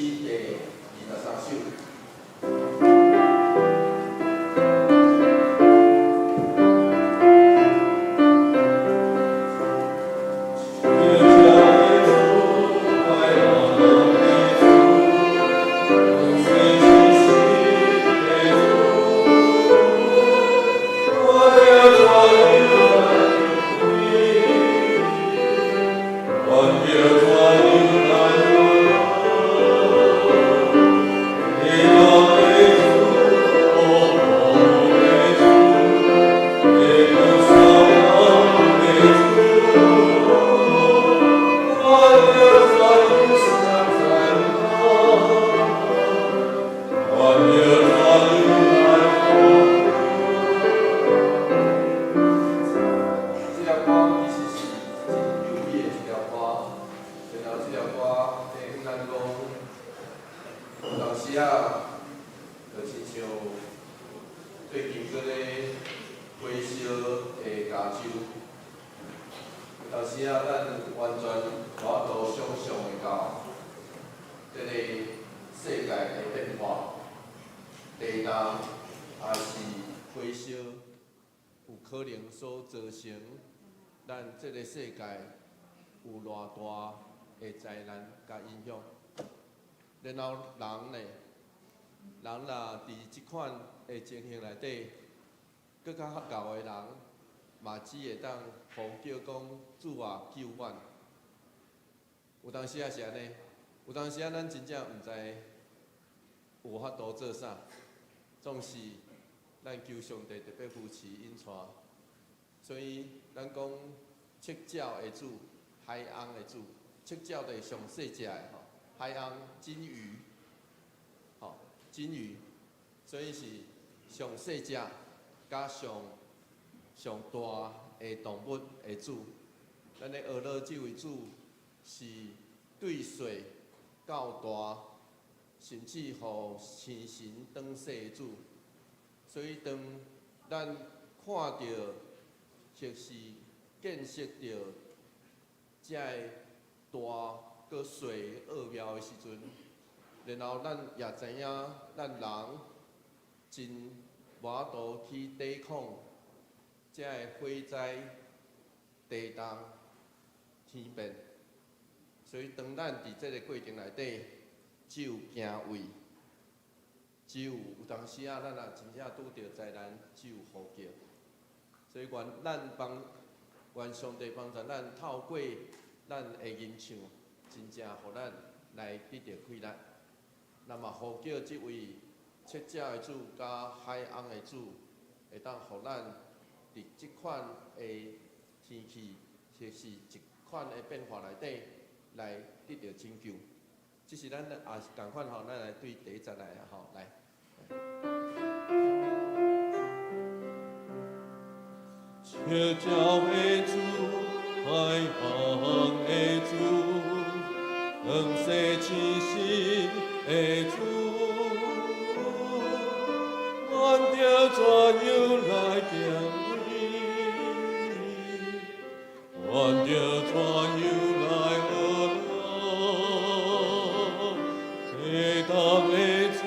第23首。這條歌其實是真優美的一條歌，然後這條歌提醒咱講，有當時啊，就親像最近閣咧火燒的加州，有當時啊，咱完全無法度想像會到，這个世界的變化，地動抑是火燒，有可能所造成咱這个世界有偌大的災難佮影響。然後人呢，人若佇這款的情形內底，閣較𠢕的人，嘛只會當呼叫講主啊救阮。有當時仔是按呢，有當時仔咱真正毋知有法度做啥，總是咱求上帝特別扶持引帶。所以咱講赤腳的主、海翁的主，赤腳就是上細隻的吼，海翁金魚，吼金魚，所以是上細隻佮上上大的動物的主。咱咧學了這位主是對細到大，甚至予星神轉世的主。所以當咱看著或是見識著這个大閣細奧妙的時陣，然後咱也知影，咱人真無法度去抵抗這个火災、地動、天變。所以當咱佇這个過程內底，只有敬畏，只有有當時仔，咱若真正拄著災難，只有呼叫。所以願咱幫，願上帝幫助咱透過咱的吟唱，真正予咱來得著氣力。那麼呼叫這位赤腳的主佮海翁的主，會當予咱佇這款的天氣，或是這款的變化內底，來得著拯救。這是咱也是仝款吼，咱來對第一節來啊吼，來。赤腳的主，海翁的主，轉世星神的主，阮著怎樣來敬畏？阮著怎樣來學樂？地動的主，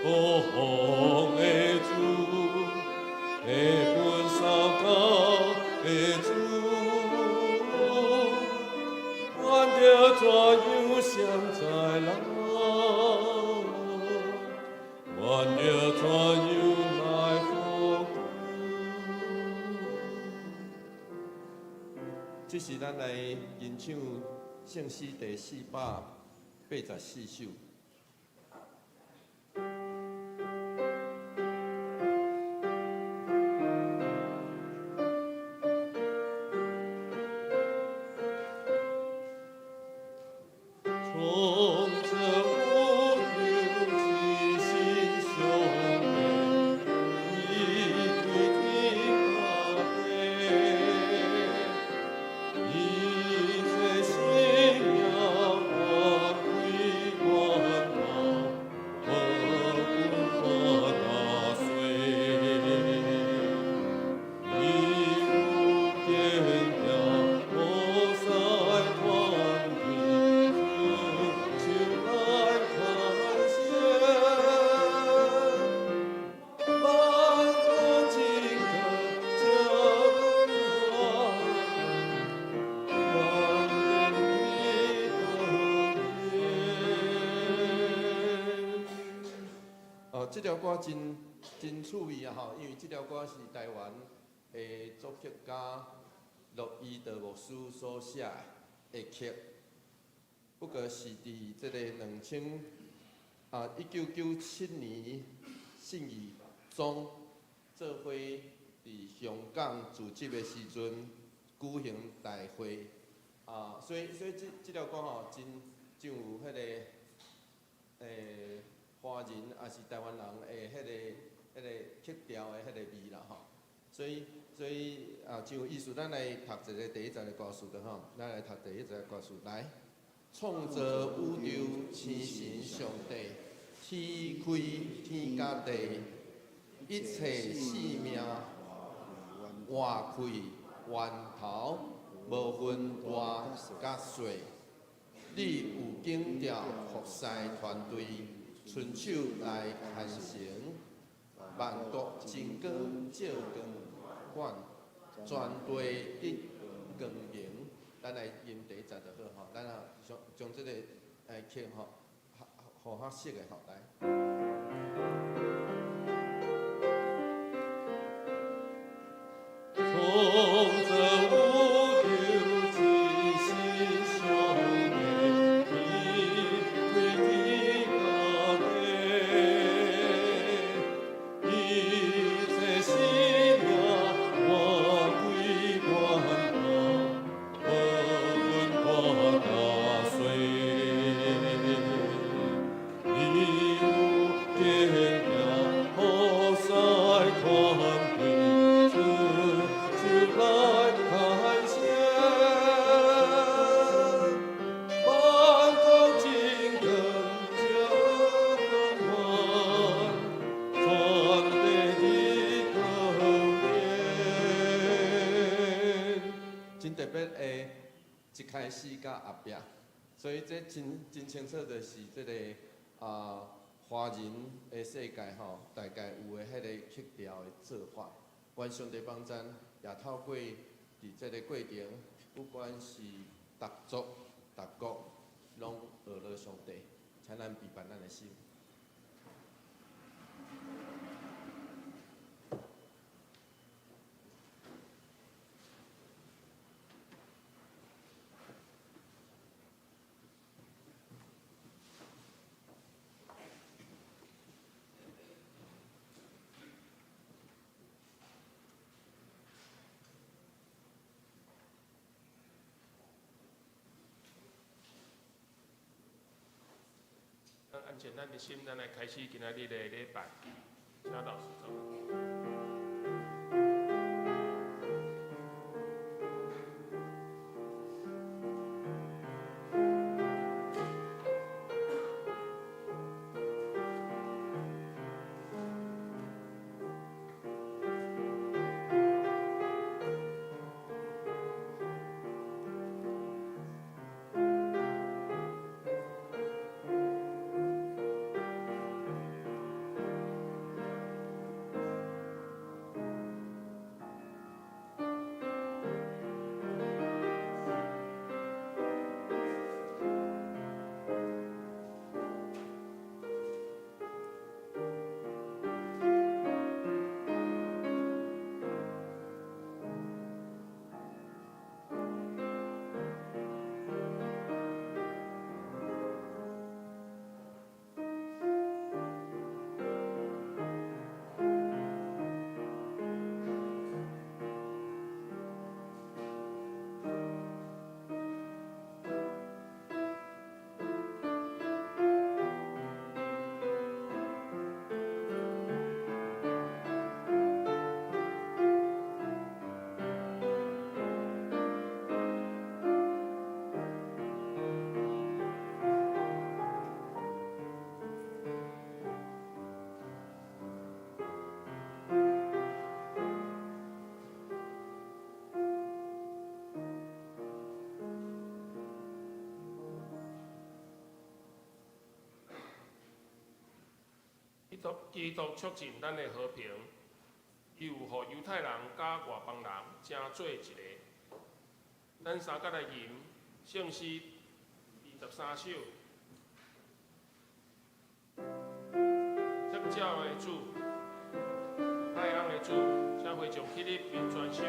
暴風的主，地分三角的主，阮著怎樣相在來？阮著怎樣來呼救？這是咱來吟唱聖詩第484首。創造有至神上帝，伊對天佮地，伊這生命遠開遠大，無分大細。伊有堅強，無使團體，這條歌真真趣味啊吼，因為這條歌是台灣的作曲家駱伊德牧師所寫的曲，不過是佇這個1997年信義宗做伙佇香港組織的時陣舉行大會啊，所以這條歌吼真真有彼個華人抑是台灣人的彼個曲調的彼個味啦吼，所以啊真有意思，咱來讀一个第一節的歌詞就好，咱來讀第一節的歌詞來。創造宇宙星神上帝，天開天佮地，一切生命活氣源頭，無分大佮細。你有景調服侍團隊，伸手來牽成，萬國真光照光管，全地得光明。咱來吟第一節就好吼，咱啊將將這個曲吼，予較熟的吼來。創造宇宙真神上帝，天開天佮地，一切生命活氣源頭，無分大細。你有堅強服侍團隊，伸手來牽成，萬國真光照光管，全地得光明。真特別的，一開始佮後壁，所以這真真清楚就是這個啊華人的世界吼，大概有的彼個曲調的做法。願上帝幫贊，也透過佇這个過程，不管是逐族、逐國，攏學了上帝，請咱預備咱的心。咱安靜咱的心，咱來開始今仔日的禮拜，請老師做。基督促進咱的和平，伊有予猶太人佮外邦人成做一个。咱三角來吟聖詩23首。這有照的主，太阳的主，请会众起立并宣守。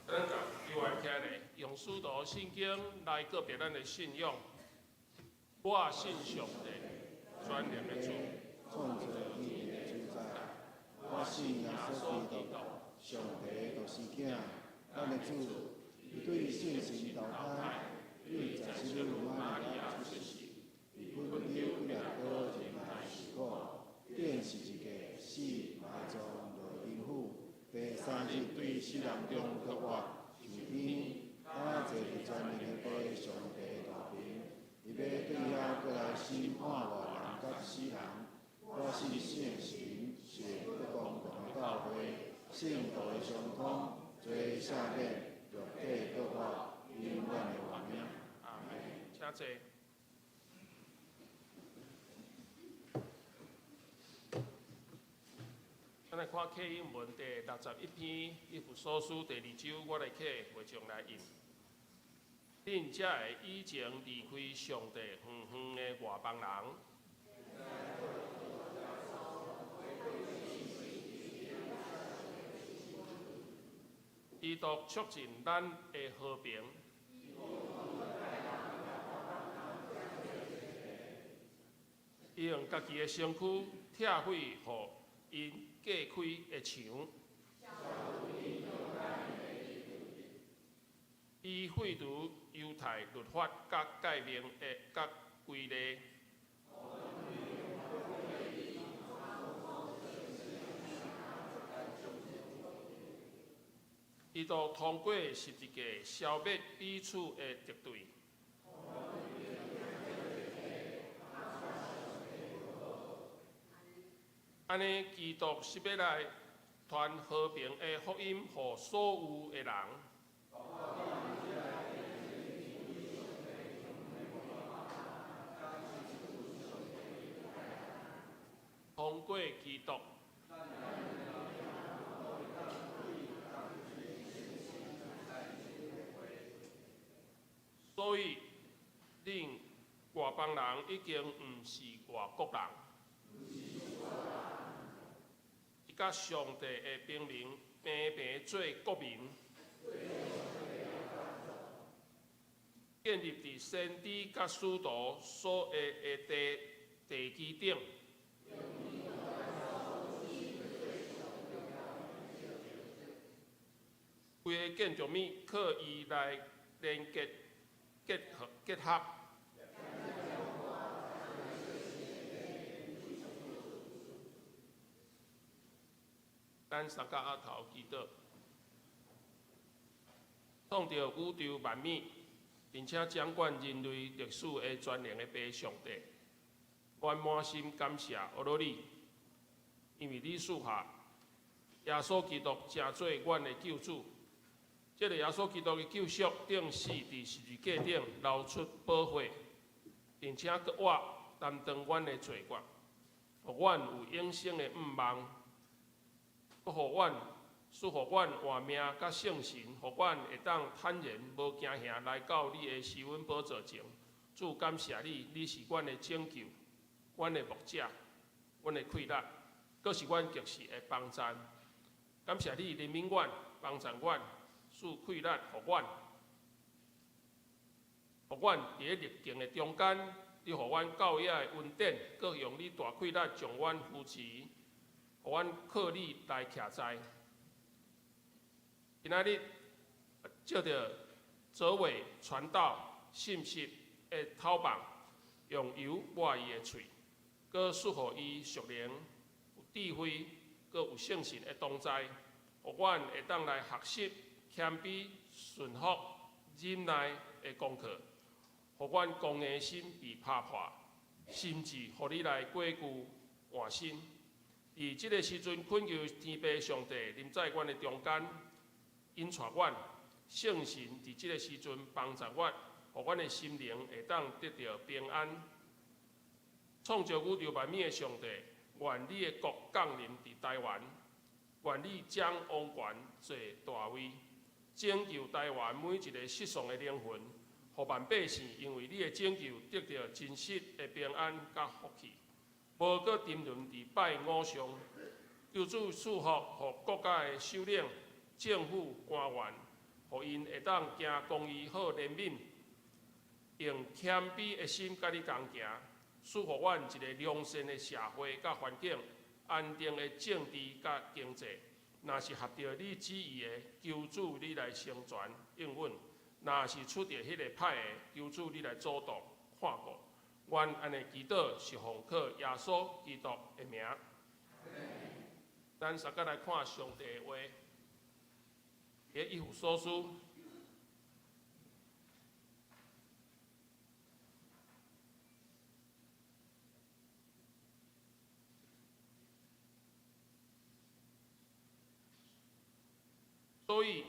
咱共犹原徛咧，用使徒信經來告別咱的信仰。我信上帝，全能的主，創造天地的主宰，我信耶穌基督，上帝的獨生囝，咱的主，伊對聖神投胎，對十七日瑪利亞出世，佇本丟彼拉多人來受苦，釘十字架死埋葬落陰府，第三日對死人中復活，上天，他坐佇全能的父上帝的右爿，伊欲對遐閣來審判活人佮死人。我信聖神，是各公共的教會，聖徒的相通，罪赦免，肉體復活，永遠的活命。阿門。請坐。咱來看啟應文第61篇，以弗所書第二章，我來啟，會眾來印。恁才會以前離開上帝遠遠的外邦人。基督促進咱的和平。伊用家己的身軀拆毀予𪜶隔開的牆。伊廢除猶太律法佮誡命的佮規例。伊都通過十字架消滅彼此的敵對。按呢，基督是欲來傳和平的福音，予所有的人。通過基督。邦人已經毋是外國人，是佮上帝的平民平平做國民，建立佇先知佮使徒所下的地基頂。規个建築物靠伊來連結、結合、結合。咱三甲阿頭祈禱，創造宇宙萬物，並且掌管人類歷史的全能的父上帝，阮滿心感謝阿羅你，因為你賜下耶穌基督成做阮的救主。這个耶穌基督的救贖，釘死佇十字架頂流出寶血，並且閣活擔當阮的罪過，予阮有永生的盼望，閣予阮賜予阮活命佮聖神，予阮會當坦然無驚嚇來到你的施恩寶座前。主感謝你，你是阮的拯救，阮的牧者，阮的氣力，閣是阮及時的幫贊。感謝你憐憫阮，幫贊阮。賜氣力予阮，予阮佇咧逆境的中間，你予阮教會的恩典，閣用你大氣力將阮扶持，予阮靠你來徛在。今仔日藉著澤偉傳道信息的透放，用油抹伊的喙，閣賜予伊屬靈有智慧，閣有聖神的同在，予阮會當來學習。謙卑、順服、忍耐的功課，予阮剛硬的心被拍破，甚至予你來過舊換新。佇這个時陣，懇求天父上帝臨在阮的中間，引帶阮聖神佇這个時陣幫助阮，予阮的心靈會當得著平安。創造宇宙萬物的上帝，願你的國降臨佇台灣，願你將王權坐大位。拯救台灣每一个失喪的靈魂，予萬百姓因為你的拯救得著真實的平安佮福氣，無閣沉淪佇拜偶像。求主賜福予國家的首領、政府官員，予𪜶會當行公義、好憐憫，用謙卑的心佮你同行，賜予阮一个良善的社會佮環境，安定的政治佮經濟。若是合著你旨意的，求主你來成全應允；若是出著彼个歹的，求主你來阻擋看顧。阮按呢祈禱是奉靠耶穌基督的名。咱三個來看上帝的話，佇以弗所書。所以，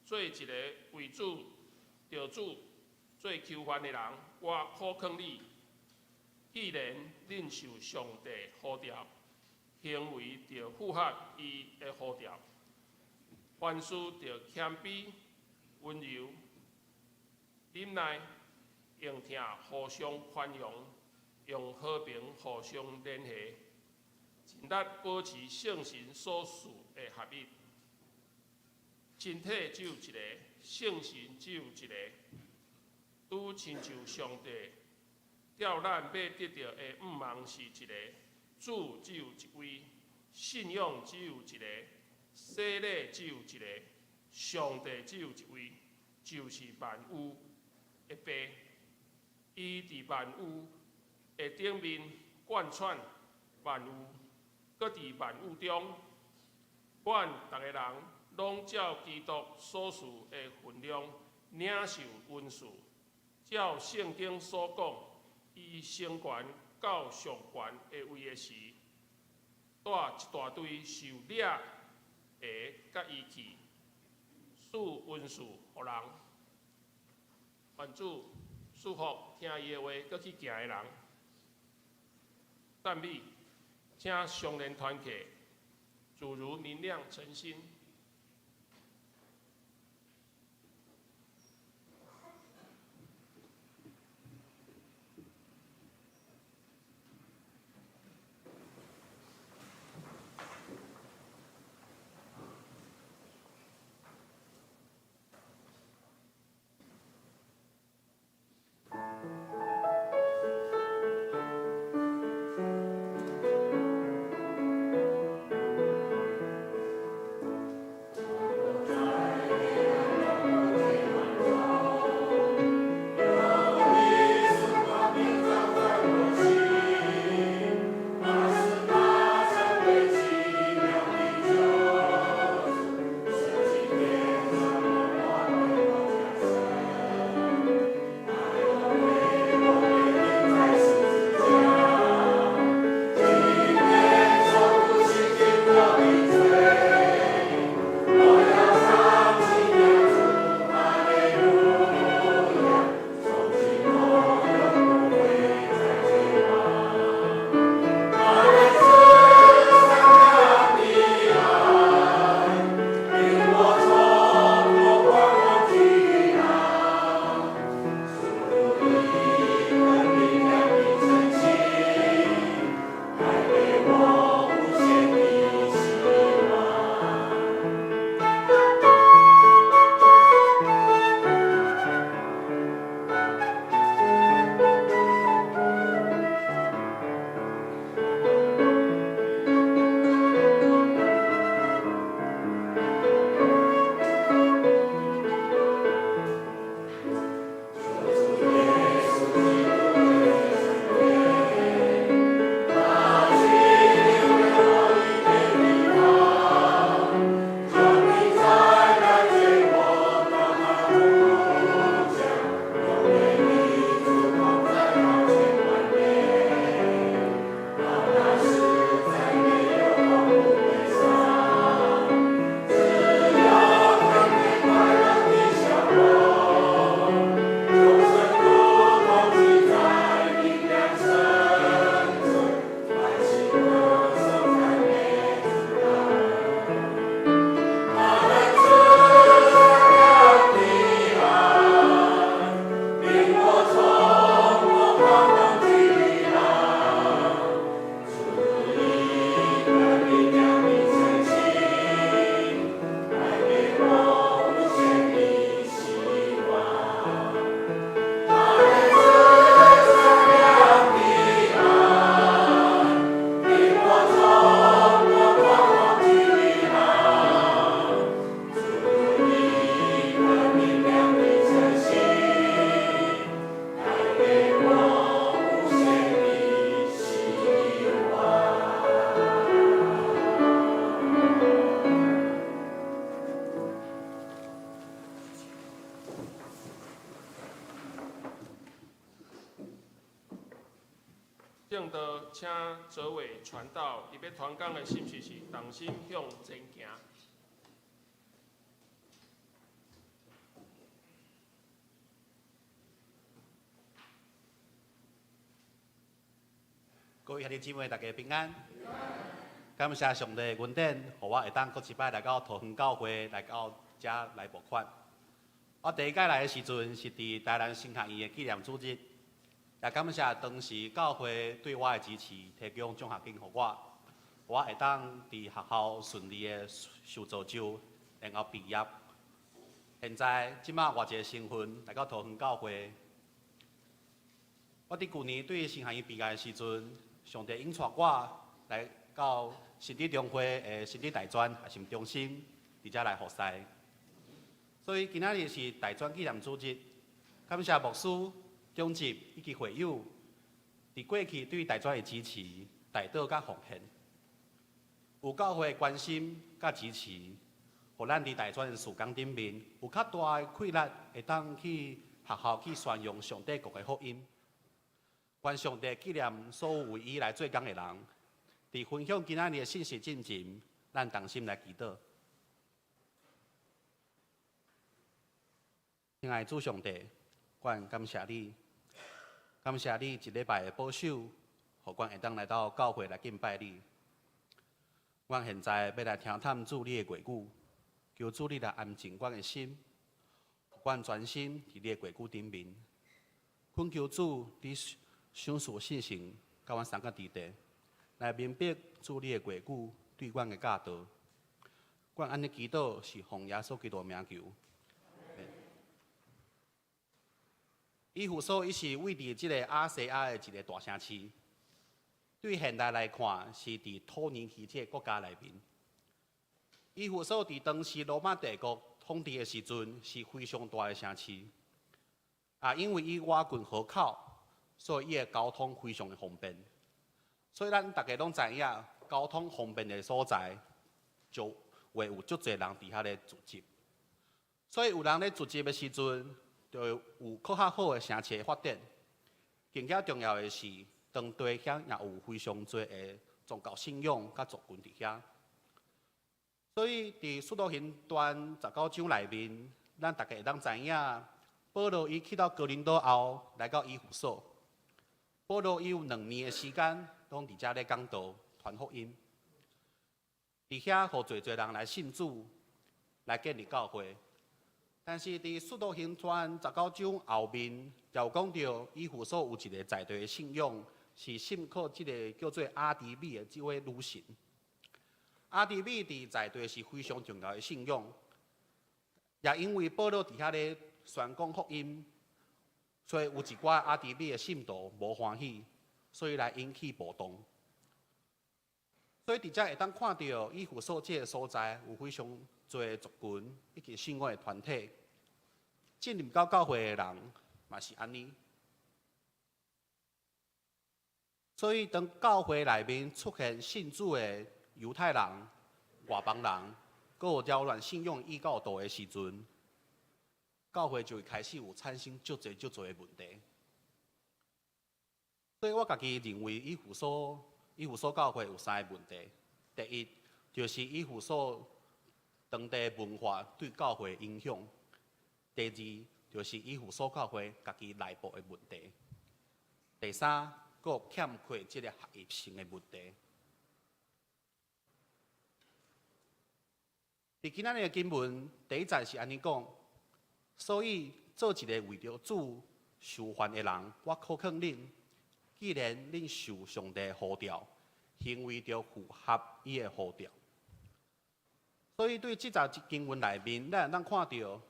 做一个為主、著主做囚犯的人，我苦勸你：既然恁受上帝呼召，行為著符合伊的呼召，凡事著謙卑、溫柔、忍耐，用疼互相寬容，用和平互相聯繫，盡力保持聖神所賜的合一。身體只有一个，聖神只有一个，拄親像上帝召咱欲得著的盼望是一个，主只有一位，信仰只有一个，洗禮只有一个，上帝只有一位，就是萬有的父。伊佇萬有的頂面貫穿萬有，閣佇萬有中，阮逐个人攏照基督所賜的分量領受恩賜，照聖經所講，伊升懸到上懸的位的時，帶一大堆受掠的佮伊去，賜恩賜予人。願主賜福聽伊的話，閣去行的人。讚美，請相連團契，主如明亮晨星。請澤偉傳道，伊欲傳講的信息是同心向前行。各位兄弟姊妹，大家平安。感謝上帝恩典，予我會當閣一擺來到桃園教會來到遮來募款。我第一擺來的時陣是佇台南神學院的紀念主日，也感謝當時教會對我的支持，提供獎學金予我，我會當佇學校順利的受造就，然後畢業。現在這馬換一个身份來到桃園教會。我佇舊年對神學院畢業的時陣，上帝引帶我來到新竹中會的新竹大專學習中心，佇遮來服侍。所以今仔日是大專紀念主日，感謝牧師、長執以及會友，佇過去對大專的支持、代禱佮奉獻，有教會關心佮支持，予咱佇大專的事工頂面有較大的氣力，會當去學校去宣揚上帝國的福音。願上帝紀念所有為伊來做工的人，佇分享今仔日的信息進前，咱同心來祈禱。親愛的主上帝，阮感謝你，感謝你一禮拜的保守，予阮會當來到教會來敬拜你。阮現在欲來聽探主你的話語，求主你來安靜阮的心，予阮專心佇你的話語頂面。懇求主，你賞賜信心，佮阮三個弟弟來明白主你的話語對阮的教導。阮按呢祈禱是奉耶穌基督的名求。以弗所伊是位佇這个亞細亞的一个大城市，對現代來看是佇土耳其這个國家內面。以弗所佇當時羅馬帝國統治的時陣是非常大的城市，啊，因為伊倚近河口，所以伊的交通非常的方便。所以咱逐家攏知影，交通方便的所在，就會有足濟人佇遐咧聚集。所以有人咧聚集的時陣，就會有閣較好的城市的發展。更加重要的是，當地遐也有非常濟的宗教信仰佮族群佇遐。所以佇使徒行傳十九章內面，咱逐家會當知影，保羅伊去到哥林多後，來到以弗所。保羅伊有兩年的時間，攏佇遮咧講道、傳福音，佇遐予濟濟人來信主，來建立教會。但是佇使徒行傳十九章後面，也有講著以弗所有一个在地的信仰，是信靠這个叫做亞底米的這位女神。亞底米佇在地是非常重要的信仰，也因為保羅佇遐咧宣講福音，所以有一寡亞底米的信徒無歡喜，所以來引起暴動。所以佇遮會當看著以弗所這个所在有非常濟族群以及信仰的團體，進入到教會的人嘛是按呢。所以當教會內面出現信主的猶太人、外邦人，閣有擾亂信仰異教徒的時陣，教會就會開始有產生足濟足濟的問題。所以我家己認為以弗所以弗所教會有三个問題。第一，就是以弗所當地文化對教會的影響；第二，就是以弗所教會家己內部的問題；第三，閣有欠缺這个合一性的問題。佇今仔日的經文第一節是按呢講，所以做一个為著主受煩的人，我苦勸恁，既然恁受上帝呼召，行為著符合伊的呼召。所以對這節經文內面，咱會當看著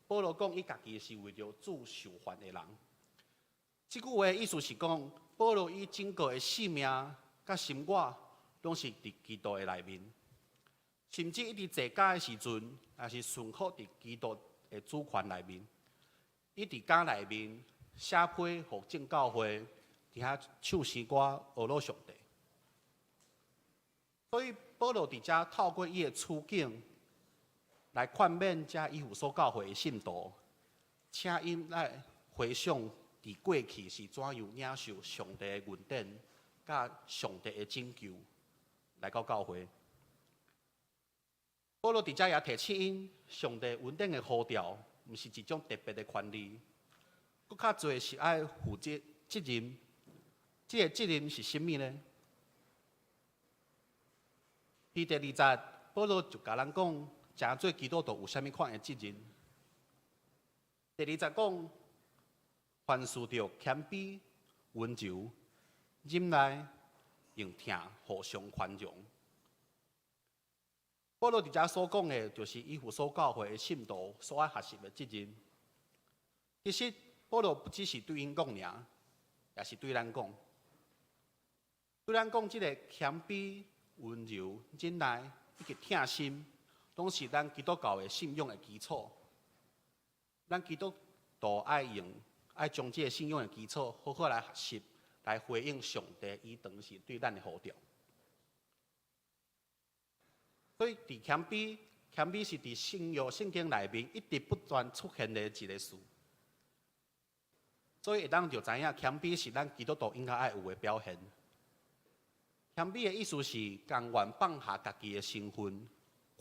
保羅講，伊家己是為著主受煩的人。這句話意思是講，保羅伊整個的性命佮心我，攏是佇基督的內面。甚至伊佇坐監的時陣，也是順服佇基督的主權內面。伊佇監內面寫批予眾教會，佇遐唱詩歌，呵咾上帝。所以保羅佇遮透過伊的處境來勸勉遮以弗所教會的信徒，請𪜶來回想佇過去是怎樣領受上帝的恩典，佮上帝的拯救來到教會。保羅佇遮也提醒𪜶，上帝恩典的呼召，毋是一種特別的權利，閣較濟是愛負責責任。這个責任是啥物呢？佇第二節，保羅就共咱講，成做基督徒有啥物款的責任。第二節講，凡事著謙卑、溫柔、忍耐、用疼互相寬容。保羅佇遮所講的，就是以弗所教會的信徒所愛學習的責任。其實，保羅不只是對𪜶講爾，也是對咱講。對咱講，這个謙卑、溫柔、忍耐以及疼心，攏是咱基督教的信仰的基礎。咱基督徒愛用愛將這个信仰的基礎好好來學習，來回應上帝伊當時對咱的呼召。所以，佇謙卑，謙卑是佇新約聖經內面一直不斷出現的一个詞。所以會當就知影，謙卑是咱基督徒應該愛有的表現。謙卑的意思是甘願放下家己的身份，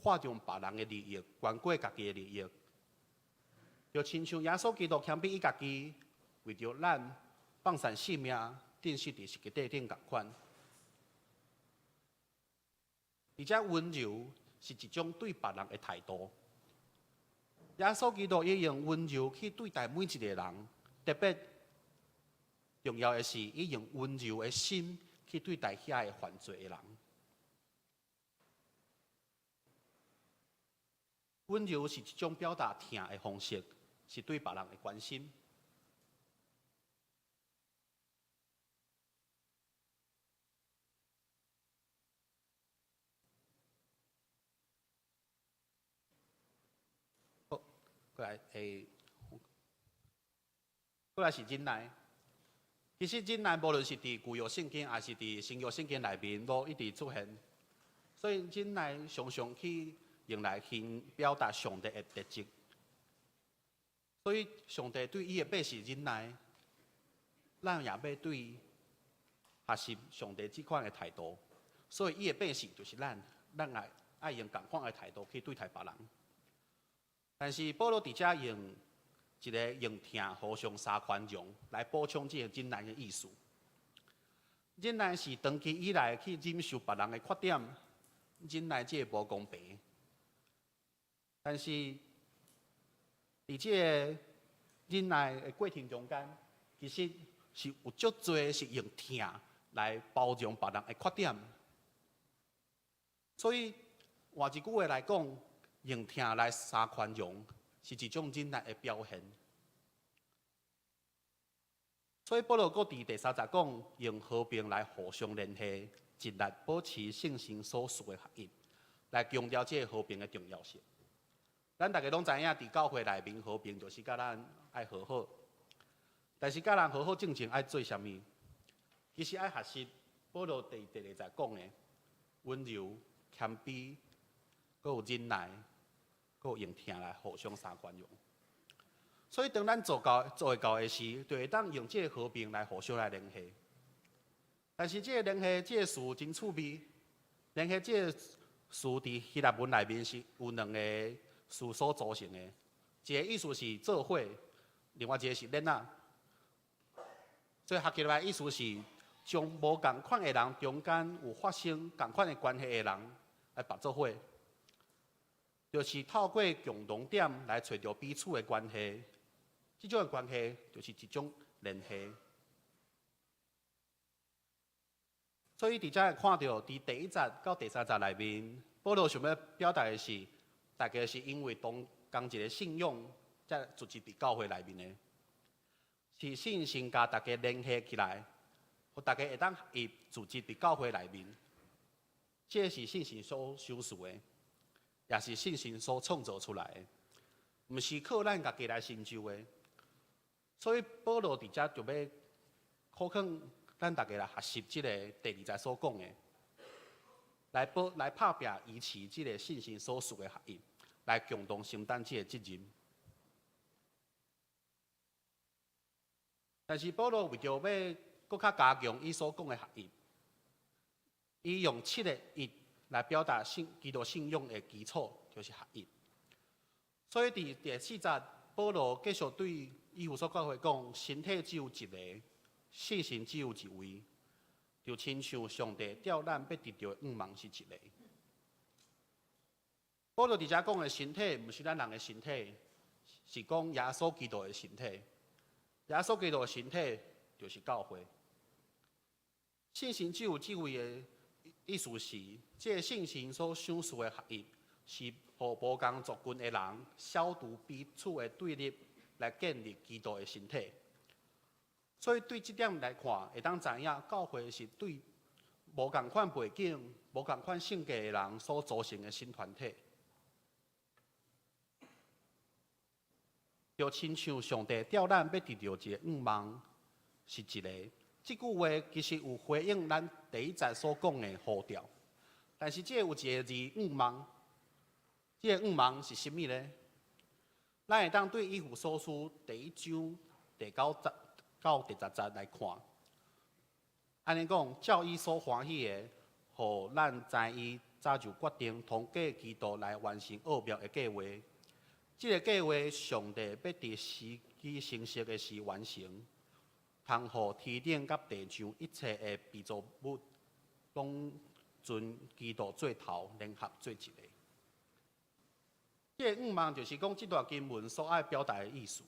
看重別人的利益，懸過家己的利益。就親像耶穌基督謙卑伊家己，為著咱放捨性命，釘死佇十字架頂仝款。而且溫柔是一種對別人的態度。耶穌基督伊用溫柔去對待每一个人，特別重要的是，伊用溫柔的心去對待遐个犯罪的人。溫柔是一種表達疼的方式，是對別人的關心。好，過來，過來是忍耐。其實忍耐無論是佇舊約聖經，抑是佇新約聖經內面，攏一直出現。所以忍耐常常去用來去表達上帝的特質。所以上帝對伊的百姓忍耐，咱也欲對學習上帝這款的態度。所以伊的百姓就是咱，咱愛愛用仝款的態度去對待別人。但是保羅佇遮用一个用疼互相相寬容來補充這个忍耐的意思。忍耐是長期以來去忍受別人的缺點，忍耐這个無公平。但是，佇這个忍耐的過程中間，其實是有足濟是用疼來包容別人的缺點。所以換一句話來講，用疼來相寬容，是一種忍耐的表現。所以保羅閣佇第三節講，用和平來互相聯繫，盡力保持聖神所賜的合一，來強調這个和平的重要性。咱大家攏知影，佇教會內面和平就是佮咱愛和好，但是佮人和好進前愛做啥物？其實愛學習保羅佇第二節講的溫柔、謙卑，閣有忍耐，閣有用疼來互相相寬容。所以當咱做到做會到的時，就會當用這个和平來互相來聯繫。但是這个聯繫這个詞真趣味，聯繫這个詞佇希臘文內面是有兩个詞所組成的，一個意思是做伙，另外一個是連仔。所以合起來意思是將無仝款的人中間有發生仝款的關係的人來綁做伙，就是透過共同點來揣著彼此的關係。這種的關係就是一種聯繫。所以佇遮會看著，佇第一節到第三節內面，保羅想欲表達的是，大家是因為同仝一个信仰，才聚集佇教會內面的，是信心共大家聯繫起來，予大家會當會聚集佇教會內面。這是聖神所賞賜的，也是聖神所創造出來的，毋是靠咱家己來成就的。所以保羅佇遮就欲苦勸咱大家來學習這个第二節所講的，來保來拍拚維持這个信心所賜的合一，來共同承擔這个責任。但是保羅為著欲閣較加強伊所講的合一，伊用七个一來表達信基督信仰的基礎，就是合一。所以佇第四節，保羅繼續對以弗所教會講：身體只有一個，聖神只有一位，就親像上帝召咱欲得著的向望是一個。保羅佇遮講的身體，毋是咱人的身體，是講耶穌基督的身體。耶穌基督的身體就是教會。聖神只有一位的意思是，這个聖神所賞賜的合一，是予無仝族群的人消除彼此的對立，來建立基督的身體。所以對這點來看，會當知影教會是對無仝款背景、無仝款性格的人所組成的新團體。就親像上帝召咱欲得著一個向望，是一個。這句話其實有回應咱第一節所講的呼召，但是這个有一個字向望，這个向望是啥物呢？咱會當對以弗所書第一章第九節到第十節來看，按呢講，照伊所歡喜的，予咱知伊早就決定通過基督來完成奧妙的計劃。這个計劃，上帝欲佇時機成熟的時完成。通予天頂佮地上一切的被造物，攏尊基督做頭，聯合做一个。這个向望就是講，這段經文所愛表達的意思，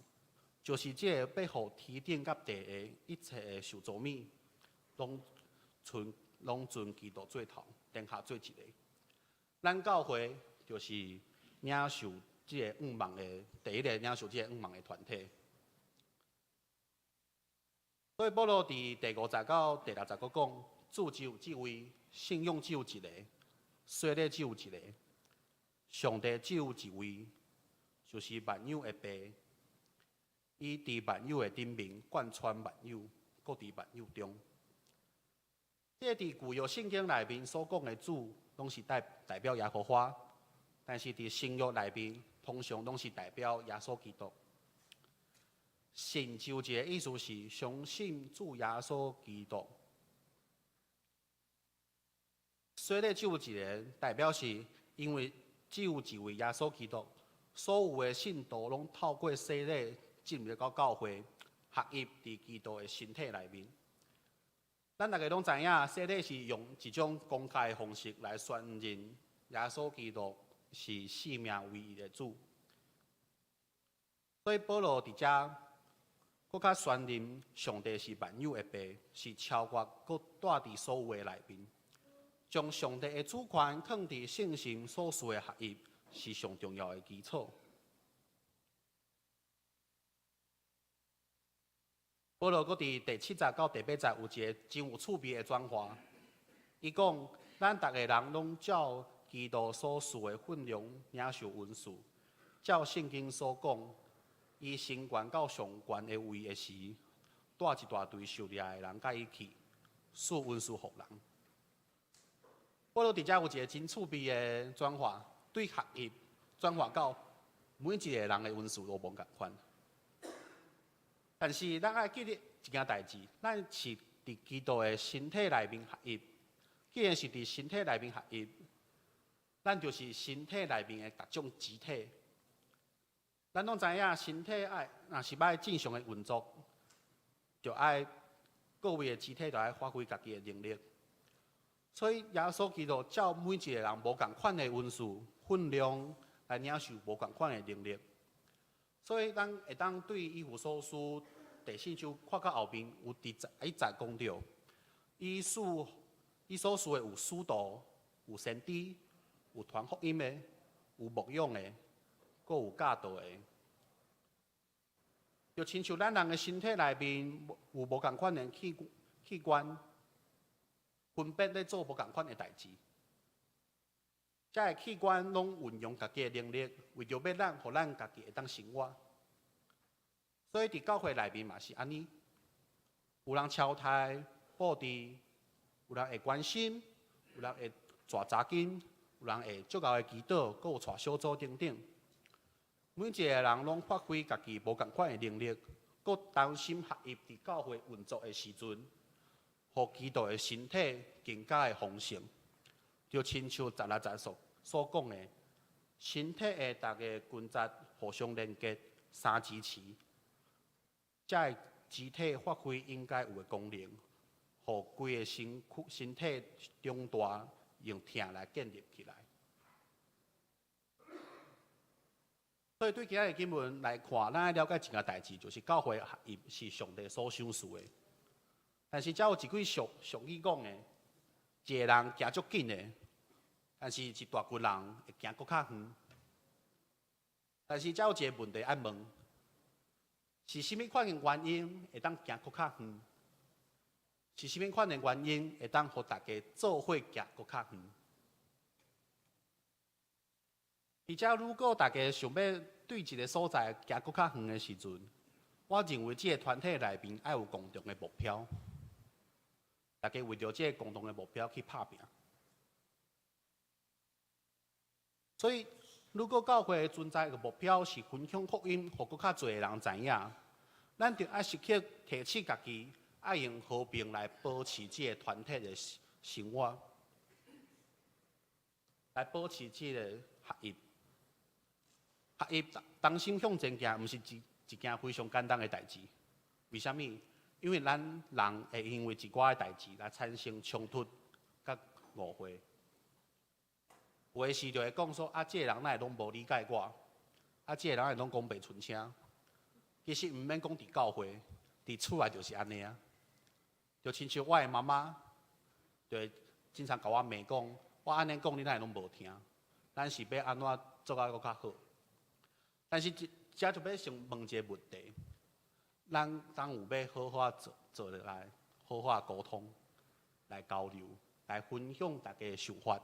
就是這个欲予天頂佮地下一切的受造物，攏尊基督做頭，聯合做一个。咱教會就是領受這个向望的第一个領受這个向望的團體。所以保羅佇第五節到第六節閣講，主只有一位，信仰只有一个，洗禮只有一个，上帝只有一位，就是萬有的父。伊佇萬有的頂面貫穿萬有，閣佇萬有中。這个佇舊約聖經內面所講的主，攏是代表耶和華，但是佇新約內面，通常攏是代表耶穌基督。信就一个意思是相信主耶穌基督。洗禮只有一个，代表是因為只有一位耶穌基督，所有的信徒攏透過洗禮進入到教會，合一佇基督的身體內面。咱大家攏知影，洗禮是用一種公開的方式來宣認耶穌基督是生命唯一的主。所以保羅佇遮閣較宣認上帝是萬有的父，是超越閣帶佇所有的內面，將上帝的主權囥佇聖神所賜的合一，是上重要的基礎。保羅閣佇第七節到第八節有一个真有趣味的轉化。伊講：咱逐个人攏照基督所賜的分量領受恩賜，照聖經所講，伊升懸到上懸的位的時，帶一大隊受掠的人佮伊去，賜恩賜予人。保羅佇遮有一个真趣味的轉化，對合一轉化到每一個人的恩賜都無仝款。但是咱愛記得一件代誌，咱是佇基督的身體內面合一。既然是佇身體內面合一，咱就是身體內面的各種肢體。咱攏知影，身體愛若是欲正常的運作，就愛各位的肢體就愛發揮家己的能力。所以耶穌基督照每一個人無仝款的恩賜分量來領受無仝款的能力。所以咱會當對以弗所書第四章看到後面有佇一節講著，伊所賜的有使徒、有先知、有傳福音的、有牧養的，閣有教導的。就親像咱人的身體內面有無仝款的器官，分別咧做無仝款的代誌。這个器官攏運用家己的能力，為著欲咱，予咱家己會當生活。所以佇教會內面嘛是按呢，有人敲台布置，有人會關心，有人會帶查經，有人會足夠的祈禱，閣有帶小組等等。每一個人攏發揮家己無仝款的能力，閣同心合意佇教會運作的時陣，予基督的身體更加的豐盛。就親像16節所講的，身體的逐个關節互相連結，相支持，才會肢體發揮應該有的功能，予規个身軀身體長大，用疼來建立起來。所以對今仔日經文來看，咱愛了解一件代誌，就是教會合一是上帝所賞賜的。但是，遮有一句俗俗語講的，一個人行足緊的，但是一大群人會行閣較遠。但是，遮有一個問題愛問：是啥物款的原因會當行閣較遠？是啥物款的原因會當予大家做伙行閣較遠？而且，如果大家想欲對一个所在行閣較遠的時陣，我認為這个團體內面愛有共同的目標，大家為著這个共同的目標去拍拚。所以，如果教會存在一个目標是分享福音，予閣較濟的人知影，咱就愛時刻提醒家己，愛用和平來保持這个團體的生活，來保持這个合一。合一同心向前行，毋是一件非常簡單的代誌。為啥物？因為咱人會因為一寡的代誌來產生衝突佮誤會。有的時就會講說：啊，這个人哪會攏無理解我？啊，這个人會攏講袂出聲。其實毋免講佇教會，佇厝內就是按呢啊。就親像我的媽媽，就會經常共我罵講：我按呢講，你哪會攏無聽？咱是欲按怎做啊閣較好？但是，這就欲先問一个問題：咱當有欲好好做做落來，好好溝通，來交流，來分享大家的想法，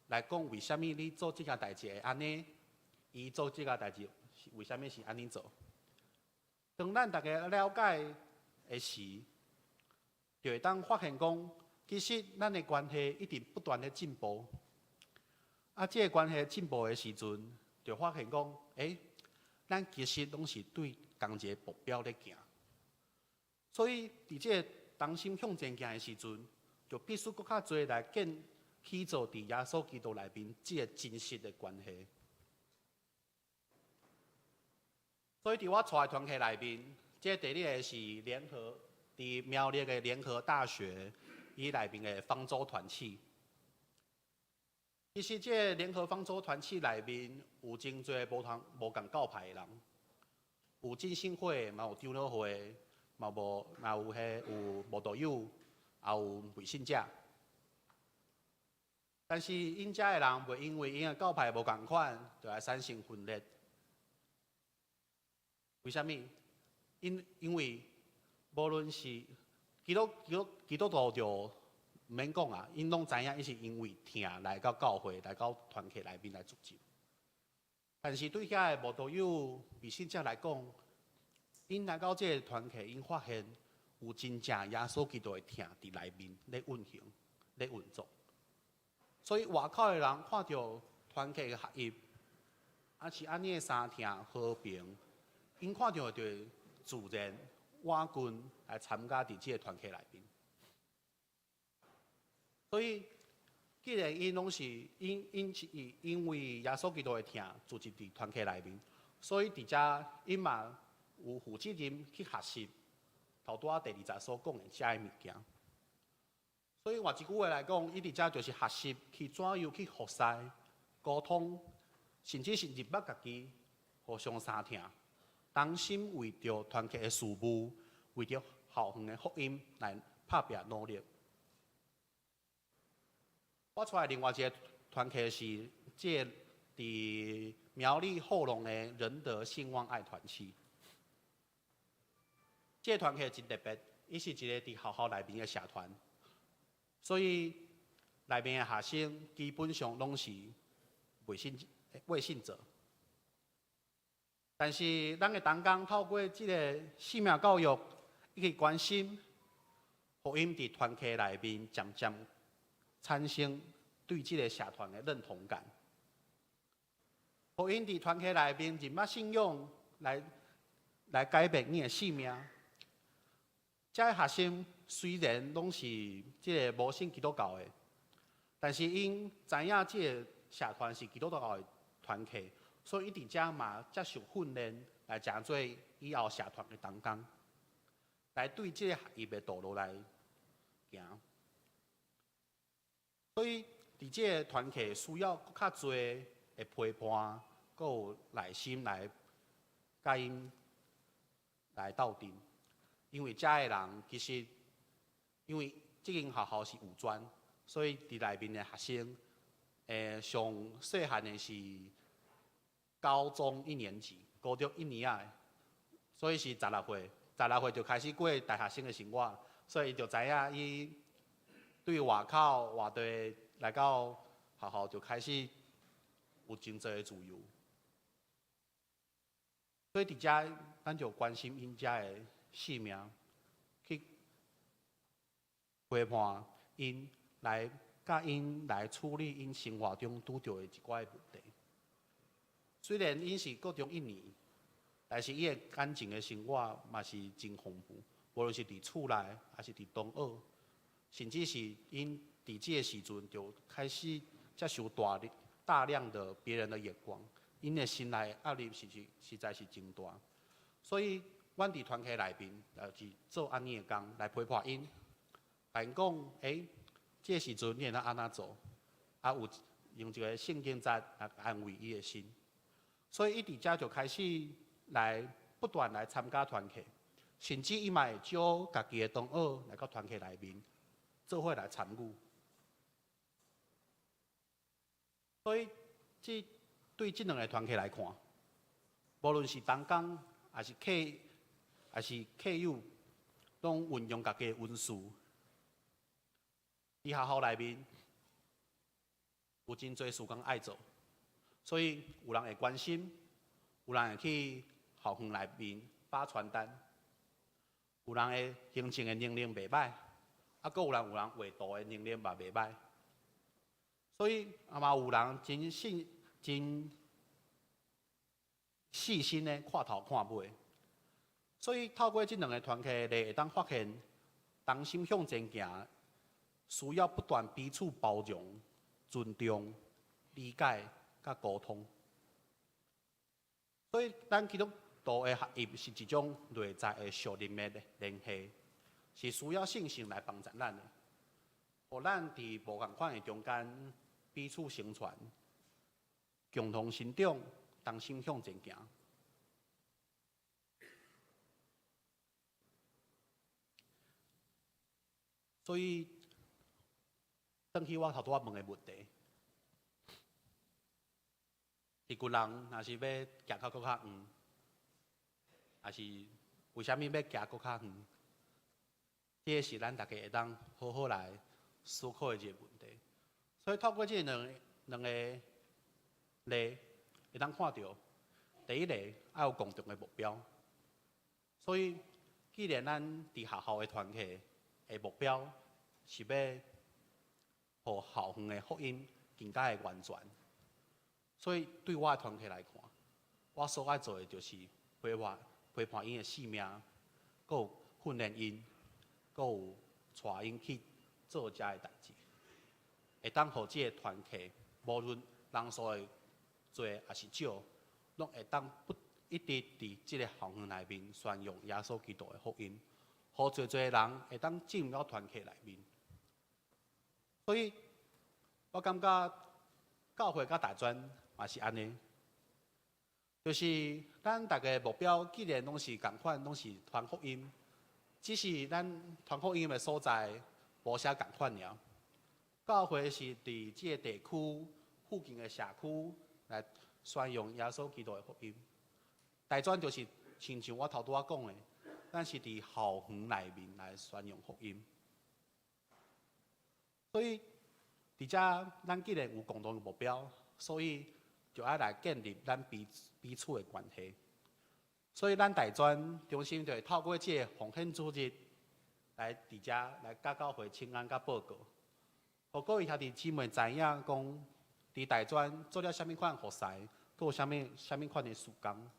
來講為啥物你做這件代誌會按呢？伊做這件代誌為啥物是按呢做？當咱大家了解的時，就會當發現講，其實咱的關係一直不斷咧進步。啊，這个關係進步的時陣，就發現講，欸，咱其實攏是對仝一个目標咧行。所以，佇這个同心向前行的時陣，就必須閣較濟來建起做佇耶穌基督內面這个真實的關係。所以，佇我帶的團契內面，這個第二个是聯合佇苗栗的聯合大學伊內面的方舟團契。其實，這个聯合方舟團契內面有真濟無同無仝教派的人，有浸信會，嘛有長老會，嘛無嘛有彼有慕道友，也有未信者。但是，𪜶遮的人袂因為𪜶的教派無仝款，就來產生分裂。為啥物？因為無論是基督徒就毋免講啊，𪜶攏知影，伊是因為疼來到教會，來到團契內面來聚集。但是對遐个慕道友、未信者來講，𪜶來到這个團契，𪜶發現有真正耶穌基督的疼佇內面咧運行、咧運作。所以外口的人看著團契的合一，啊是按呢的相疼和平，𪜶看著就會自然倚近來參加佇這个團契內面。所以，既然𪜶攏是𪜶𪜶是因為耶穌基督的疼聚集佇團契內面，所以佇遮𪜶嘛有負責任去學習頭拄仔第二節所講的遮个物件。所以換一句話來講，伊佇遮就是學習去怎樣去服侍、溝通，甚至是認捌家己，互相相疼，同心為著團契的事務，為著校園的福音來拍拚努力。我帶另外一个團契是這个佇苗栗後龍的仁德信望愛團契。這个團契真特別，伊是一个佇學校內面的社團，所以內面的學生基本上攏是未信者。但是咱的同工透過這个生命教育以及關心，予𪜶佇團契內面漸漸產生對這个社團的認同感，予𪜶佇團契內面認捌信仰來改變𪜶的生命。這个學生雖然攏是這个無信基督教的，但是𪜶知影這个社團是基督教的團契，所以伊佇遮嘛接受訓練，來成做以後社團的同工，來對這个學習的道路來行。所以佇這个團契需要閣較濟的陪伴，閣有耐心來佮𪜶來鬥陣。因為遮的人其實，因為這間學校是五專，所以佇內面的學生，上細漢的是高中一年級，高中一年仔的，所以是十六歲，十六歲就開始過大學生的生活，所以伊就知影伊對外口外地來到學校就開始有真濟的自由。所以佇遮，咱就關心𪜶遮的性命，去陪伴𪜶，來佮𪜶來處理𪜶生活中拄著的一寡的問題。雖然𪜶是高中一年，但是伊的感情的生活嘛是真豐富，無論是佇厝內，抑是佇同學，甚至是𪜶佇這个時陣就開始接受大大量的別人的眼光，𪜶的心內壓力是實在是真大。所以，阮佇團契內面，就是做按呢的工來陪伴𪜶，共𪜶講，欸，這个時陣你會當按怎做？啊，有用一个聖經節來安慰伊的心。所以，伊佇遮就開始來不斷來參加團契，甚至伊嘛會招家己的同學來到團契內面，做伙來參與。所以，這對這兩个團契來看，無論是同工，抑是客，抑是客友，攏運用家己的恩賜。佇學校內面有真濟事工愛做，所以有人會關心，有人會去校園內面發傳單，有人的行政的能力袂䆀，啊，閣有人畫圖的能力嘛袂䆀，所以啊嘛有人真細真細心的看頭看尾，所以透過這兩个團契，你會當發現同心向前行，需要不斷彼此包容、尊重、理解佮溝通。所以，咱基督徒的學習是一種內在的屬靈的聯繫，是需要信心來幫助咱的，予咱佇無仝款的中間彼此成全，共同成長，同心向前行。所以，轉去我頭拄仔問的問題，一群人若是欲行較閣較遠，抑是為啥物欲行閣較遠？這个是咱逐家會當好好來思考的一个問題。所以透過這兩兩个例，會當看著，第一个愛有共同的目標。所以，既然咱佇學校的團契的目標是欲予校園的福音更加的完全，所以對我的團契來看，我所愛做的就是陪伴陪伴𪜶的性命，閣有訓練𪜶，閣有帶𪜶去做遮的代誌，會當予這个團契，無論人數會濟抑是少，攏會當不一直佇這个校園內面宣揚耶穌基督的福音，予濟濟人會當進入到團契內面。所以，我感覺教會佮大專嘛是按呢，就是咱逐个目標既然攏是仝款，攏是傳福音，只是咱傳福音的所在無啥仝款爾。教會是佇這個地區附近的社區來宣揚耶穌基督的福音。大專就是親像我頭拄仔講的，咱是佇校園內面來宣揚福音。所以，佇遮咱既然有共同的目標，所以就愛來建立咱彼彼此的關係。所以，咱大專中心就會透過這个奉獻主日來佇遮來佮教會請安佮報告，予各位兄弟姊妹知影講，佇大專做了啥物款服侍，閣有啥物啥物款的事工。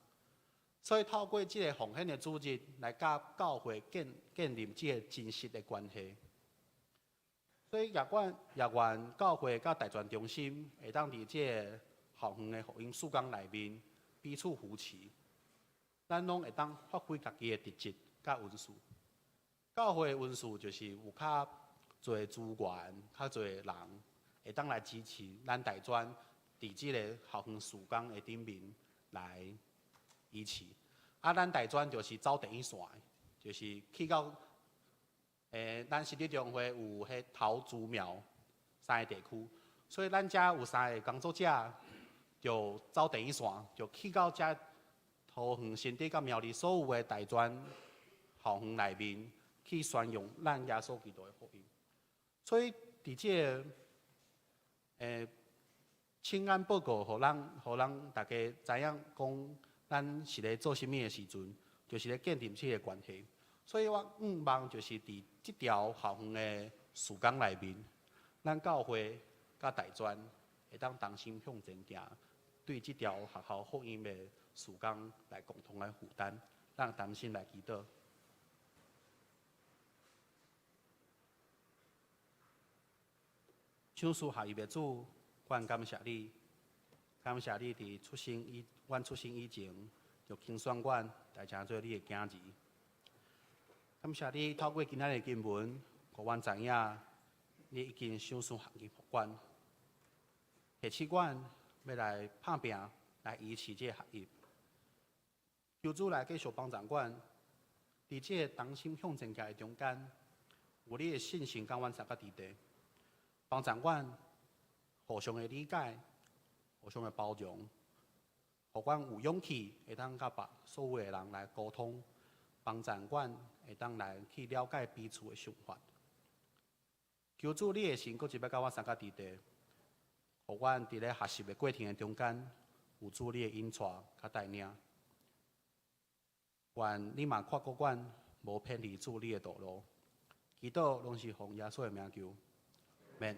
所以透過這个奉獻的主日來佮教會建立這个真實的關係。所以也願教會佮大專中心會當佇這个校園的福音事工內面彼此扶持，咱攏會當發揮家己的特質佮恩賜。教會的恩賜就是有較濟資源、較濟人會當來支持咱大專佇這个校園事工的頂面來支持。啊，咱大專就是走第一線的，就是去到咱新竹中會有彼桃竹苗三个地區，所以咱遮有三个工作者，就走第一線，就去到遮桃園、新竹佮苗栗所有的大專校園內面去宣揚咱耶穌基督的福音。所以佇這个請安報告，予咱大家知影講，咱是咧做啥物的時陣，就是咧建立這个關係。所以我向望就是佇這條校園的事工內面，咱教會佮大專會當同心向前行，對這條學校福音的事工來共同來負擔，咱同心來祈禱。賞賜合一的主，阮感謝你，感謝你佇出生以，阮出生以前就揀選阮來成做你的囝兒。感謝你透過今仔日的經文，予阮知影你已經賞賜學業予阮，提醒阮欲來拍拚，來維持這个學業。求主來繼續幫助阮，佇這个同心向前行的中間，有你的信心佮阮相佮佇地，幫助阮互相的理解，互相的包容，予阮有勇氣會當佮別所有的人來溝通，幫助阮會當來去了解彼此的想法。求主你的神閣一擺佮阮相佮佇地，予阮佇咧學習的過程的中間，有主你的引帶佮帶領。願你嘛看顧阮，無偏離主你的道路。祈禱攏是奉耶穌的名求，免。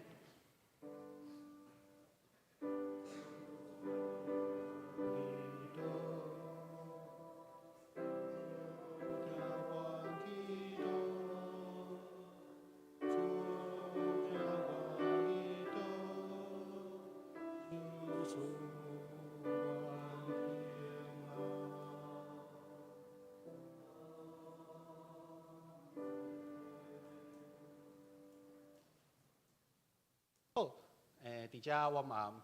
好，佇遮我嘛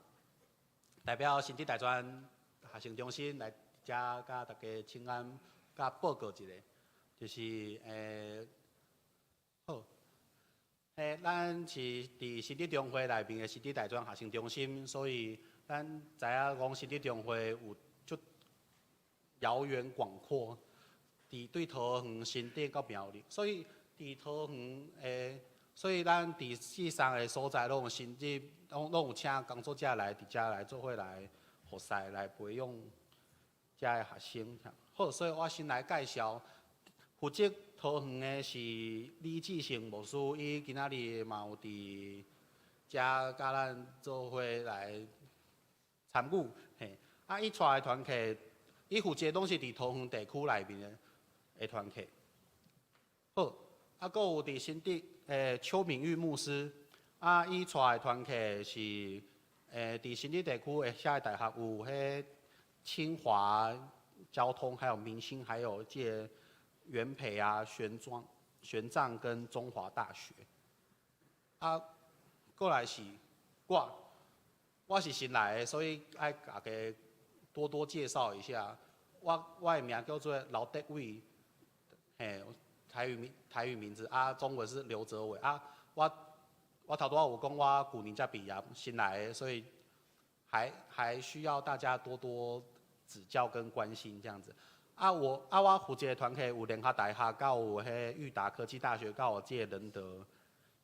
代表新竹大專學生中心來遮佮大家請安，佮報告一下，就是好，咱是佇新竹中會內面的新竹大專學生中心，所以咱知影講新竹中會有足遙遠廣闊，佇對桃園、新竹佮苗栗，所以佇桃園的。所以咱佇這三个所在攏有新竹，攏有請工作者來佇遮來做伙來服侍，來培養遮的學生。好，所以我先來介紹負責桃園的是李志成牧師，伊今仔日嘛有佇遮佮咱做伙來參與。嘿，啊，伊帶的團契，伊負責攏是佇桃園地區內面的團契。好，啊，閣有佇新竹邱敏玉牧師，啊，伊帶的團契是佇新竹地區的遐個大學有彼清華、交通，還有明星，還有這個元培啊、玄奘跟中華大學。啊，過來是我，我是新來的，所以愛大家多多介紹一下。我的名叫做劉德偉，嘿。台語名字啊，中文是劉哲偉啊。我頭拄仔有講，我舊年才畢業，新來的，所以還需要大家多多指教跟關心這樣子。啊，我負責的團契有聯合大學，佮有彼育達科技大學，佮有這個仁德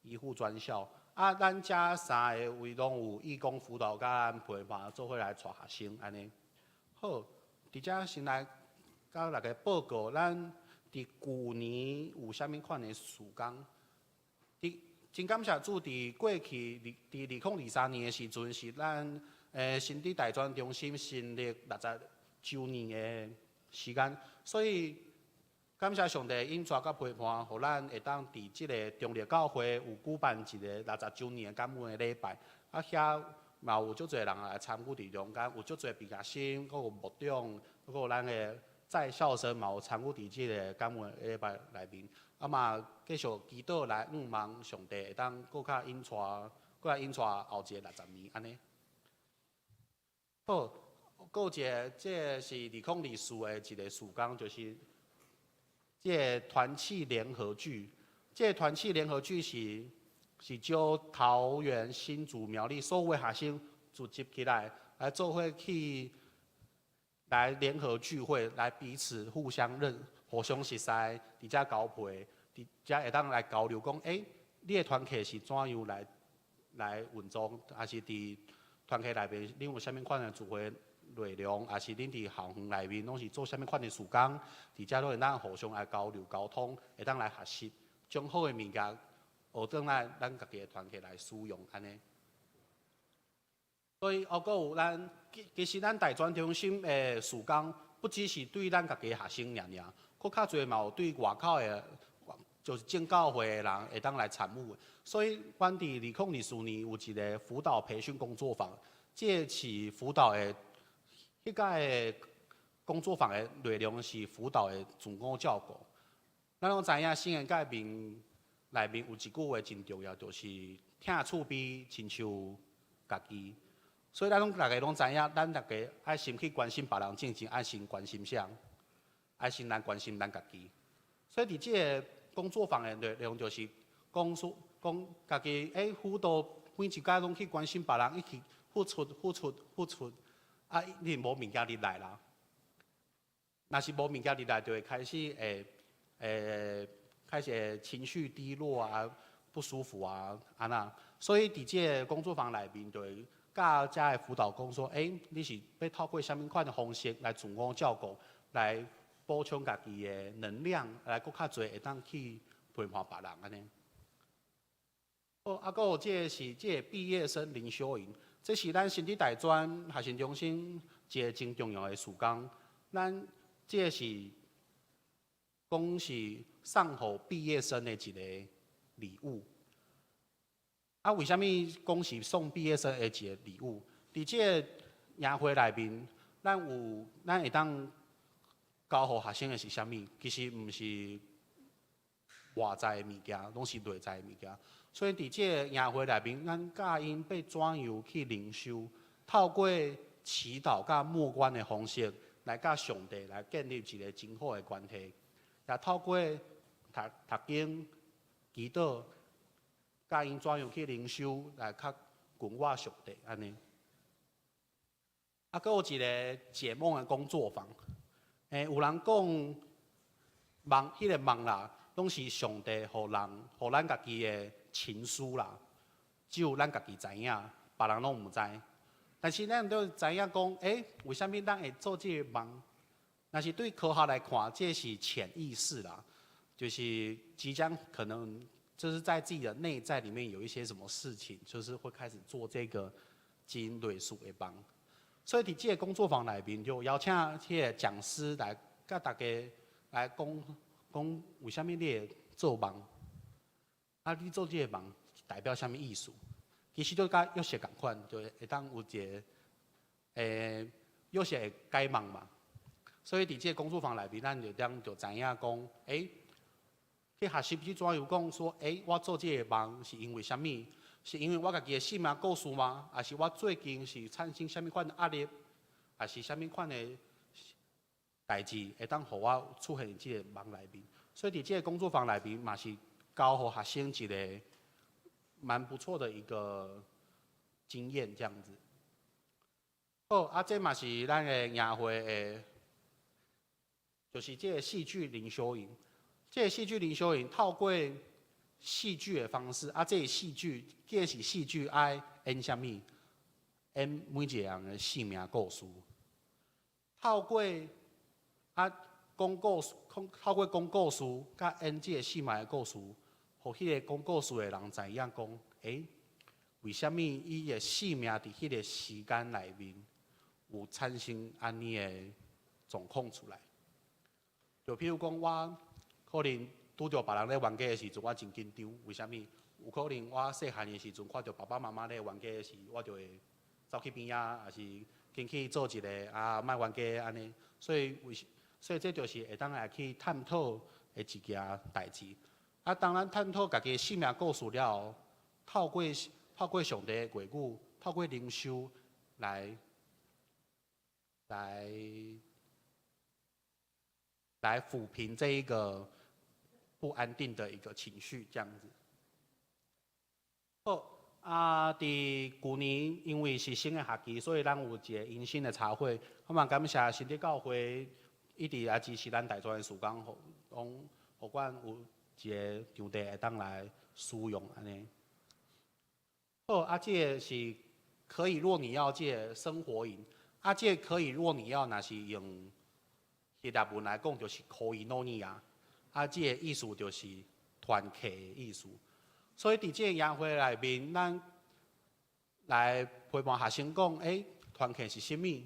醫護專校。啊，咱遮三个位攏有義工輔導，佮咱陪伴做伙來帶學生按呢。好，佇遮先來佮大家報告，咱佇舊年有啥物款的事工？佇真感謝主，佇過去佇2023年的時陣，是咱新竹大專中心成立60週年的時間。所以感謝上帝引帶佮陪伴，予咱會當佇這个中壢教會有舉辦一个60週年的感恩的禮拜。啊，遐嘛有足濟人來參與佇中間，有足濟畢業生，閣有牧長，閣有咱的在校生嘛有參與佇這个感恩禮拜內面。啊嘛，繼續祈禱來向望上帝會當閣較引帶，閣來引帶後一个60年按呢。好，閣有一个，這个是2024的一个事工，就是這个團契聯合聚。這个團契聯合聚是招桃園、新竹、苗栗所有的學生聚集起來，來做伙去來聯合聚會，來彼此互相認、互相熟似，佇遮交陪，佇遮會當來交流，講，欸，你的團契是怎樣來運作，抑是佇團契內面，恁有啥物款的聚會內容，抑是恁佇校園內面攏是做啥物款的事工，佇遮攏會當互相來交流溝通，會當來學習，將好的物件學轉來咱家己的團契來使用，按呢。所以，閣有咱其實咱大專中心的事工，不只是對咱家己的學生爾爾，閣較濟嘛有對外口的，就是正教會的人會當來參與。所以，阮佇2024年有一个輔導培訓工作坊，這是輔導的，彼個的工作坊的內容是輔導的自我照顧。咱攏知影，生命界面內面有一句話真重要，就是疼厝邊親像家己。所以咱攏逐家攏知影，咱逐家愛先去關心別人，進前愛先關心啥？愛先來關心咱家己。所以佇這个工作坊的內容就是講說，講家己欸輔導每一工攏去關心別人，一起付出、付出、付出，啊，你無物件入來啦。若是無物件入來，就會開始會開始會情緒低落啊，不舒服啊，按呢。所以佇這个工作坊內面，就會佮遮的輔導講說，欸，你是欲透過啥物款的方式來自我照顧，來補充家己的能量，來閣較濟會當去陪伴別人按呢。好，啊，閣有這个是這个畢業生靈修營，這是咱新竹大專學生中心一个真重要的事工。咱這个是講是送予畢業生的一个禮物。啊，為啥物講是送畢業生的一个禮物？佇這个營會內面，咱會當交予學生的是啥物？其實毋是外在的物件，攏是內在的物件。所以佇這个營會內面，咱教𪜶欲怎樣去靈修，透過祈禱佮默觀的方式，來佮上帝來建立一个真好的關係。也透過讀讀經、祈禱，教𪜶怎樣去靈修，來較近倚上帝按呢。啊，閣有一个解夢的工作坊。欸，有人講夢，彼个夢啦，攏是上帝予人，予咱家己的情書啦，只有咱家己知影，別人攏毋知。但是咱都知影講，欸，為啥物咱會做這個夢？若是對科學來看，這是潛意識啦，就是即將可能就是在自己的內在裡面有一些什麼事情，就是會開始做這個真類似的夢。所以佇這个工作坊內面，就邀請彼个講師來佮大家來講講為啥物你會做夢？啊，你做這个夢代表啥物意思？其實就佮約瑟仝款，就會當有一个，約瑟會解夢嘛。所以佇這个工作坊內面，咱就當就知影講，欸，去學習去怎樣講說，欸，我做這个夢是因為啥物？是因為我家己的生命故事嗎？抑是我最近是產生啥物款的壓力？抑是啥物款的代誌會當予我出現佇這个夢內面？所以佇這个工作坊內面，嘛是教予學生一个蠻不錯的一個經驗，這樣子。好，啊，這嘛是咱的營會的，就是這个戲劇靈修營。這个戲劇靈修營透過戲劇的方式，啊，這个戲劇，既然是戲劇，愛演啥物？演每一个人的生命故事。透過啊講故事，透過講故事，佮演這个生命的故事，予彼个講故事的人知影講，欸，為啥物伊的生命佇彼个時間內面有產生按呢的狀況出來？就譬如講，我可能拄著別人咧冤家的時陣，我真緊張。為啥物？有可能我細漢的時陣，看著爸爸媽媽咧冤家的時，我就會走去邊仔，抑是緊去做一个啊，莫冤家按呢。所以為，所以這就是會當來去探討的一件代誌。啊，當咱探討家己的生命故事了後，透過上帝的話語，透過靈修來撫平這一個不安定的一個情緒，這樣子。好，啊，佇舊年因為是新的學期，所以咱有一个迎新的茶會。我嘛感謝新德教會一直來支持咱大專的事工，予講予阮有一个場地會當來使用按呢。好，啊，這个是可以若你要這个生活營，啊，這个可以若你要，若是用希臘文來講，就是 koinonia，啊，這个意思就是團契的意思。所以佇這个營會內面，咱來陪伴學生講，欸，團契是啥物？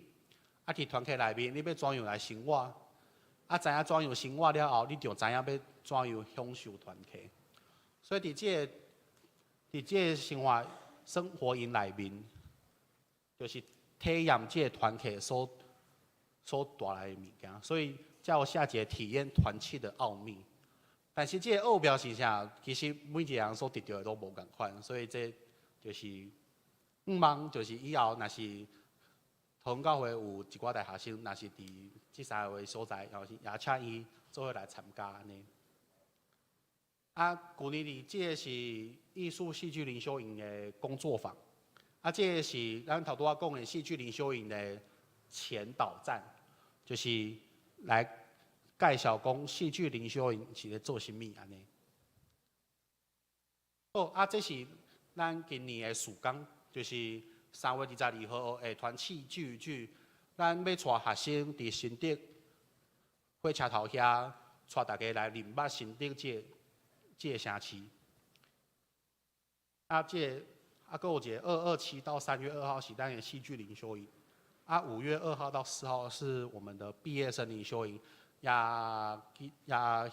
啊，佇團契內面，你欲怎樣來生活？啊，知影怎樣生活了後，你就知影欲怎樣享受團契。所以佇這個生活營內面，就是體驗這个團契所帶來的物件，所以才有寫一个體驗團契的奧秘。但是這个奧妙是啥？其實每一个人所得著的攏無仝款，所以這就是向望，就是以後若是桃園教會有一寡大學生，若是佇這三个所在，然後是邀請伊做伙來參加按呢。啊，舊年佇這个是藝術戲劇靈修營的工作坊，啊，這个是咱頭拄仔講的戲劇靈修營的前導站，就是來介紹講戲劇靈修營是咧做啥物按呢。好，啊，這是咱今年的事工，就是3月22號的團契聚一聚，咱欲帶學生佇新竹火車頭遐，帶大家來認捌新竹這個城市。啊，這个啊，閣有一个227到3月2號是咱的戲劇靈修營，啊，5月2號到4號是我們的畢業生靈修營，也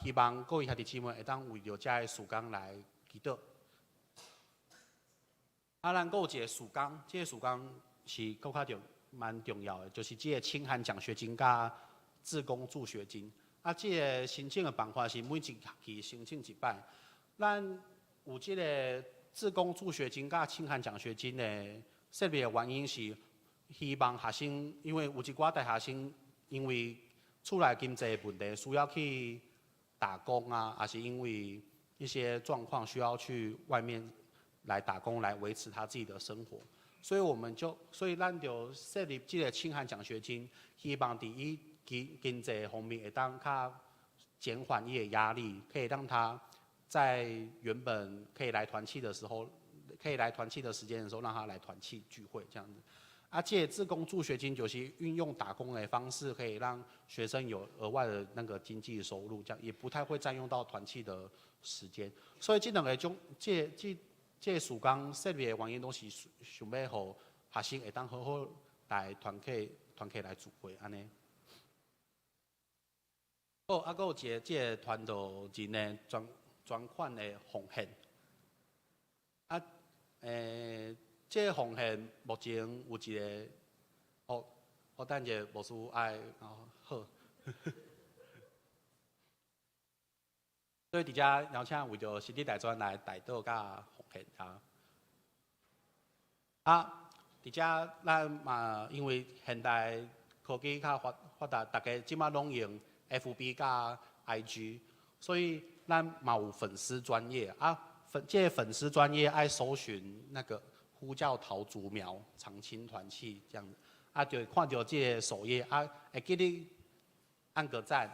希望各位兄弟姊妹會當為著這个事工來祈禱。啊，咱閣有一个事工，這个事工是閣較重蠻重要的，就是這个清寒獎學金佮志工助學金。啊，這个申請的辦法是每一學期申請一擺。咱有這个志工助學金佮清寒獎學金的設立的原因是，希望學生，因為有一寡大學生因為厝內經濟問題需要去打工啊，抑是因為一些狀況需要去外面來打工來維持他自己的生活，所以咱就設立這个清寒獎學金，希望佇伊經濟方面會當較減緩伊的壓力，可以讓他在原本可以來團契的時候，可以來團契的時間的時候，讓他來團契聚會這樣子。啊，這个志工助學金就是運用打工的方式，可以讓學生有額外的那個經濟收入，這樣也不太會佔用到團契的時間。所以這兩个種，這個事工設立的原因，攏是想欲予學生會當好好來團契來聚會按呢。好，啊，閣有一个這个傳道人的專款的奉獻。啊，這个奉獻目前有一个，哦，我等下牧師愛，哦，好。所以佇遮邀請為著新竹大專來代禱佮奉獻啊。啊，佇遮咱嘛，因為現代科技較發達，大家這馬攏用 FB 佮 IG，所以咱嘛有粉絲專頁啊。這個粉絲專頁愛搜尋那個呼叫桃竹苗長青團契這樣子，啊，就會看著這个首頁啊，會記得按個讚、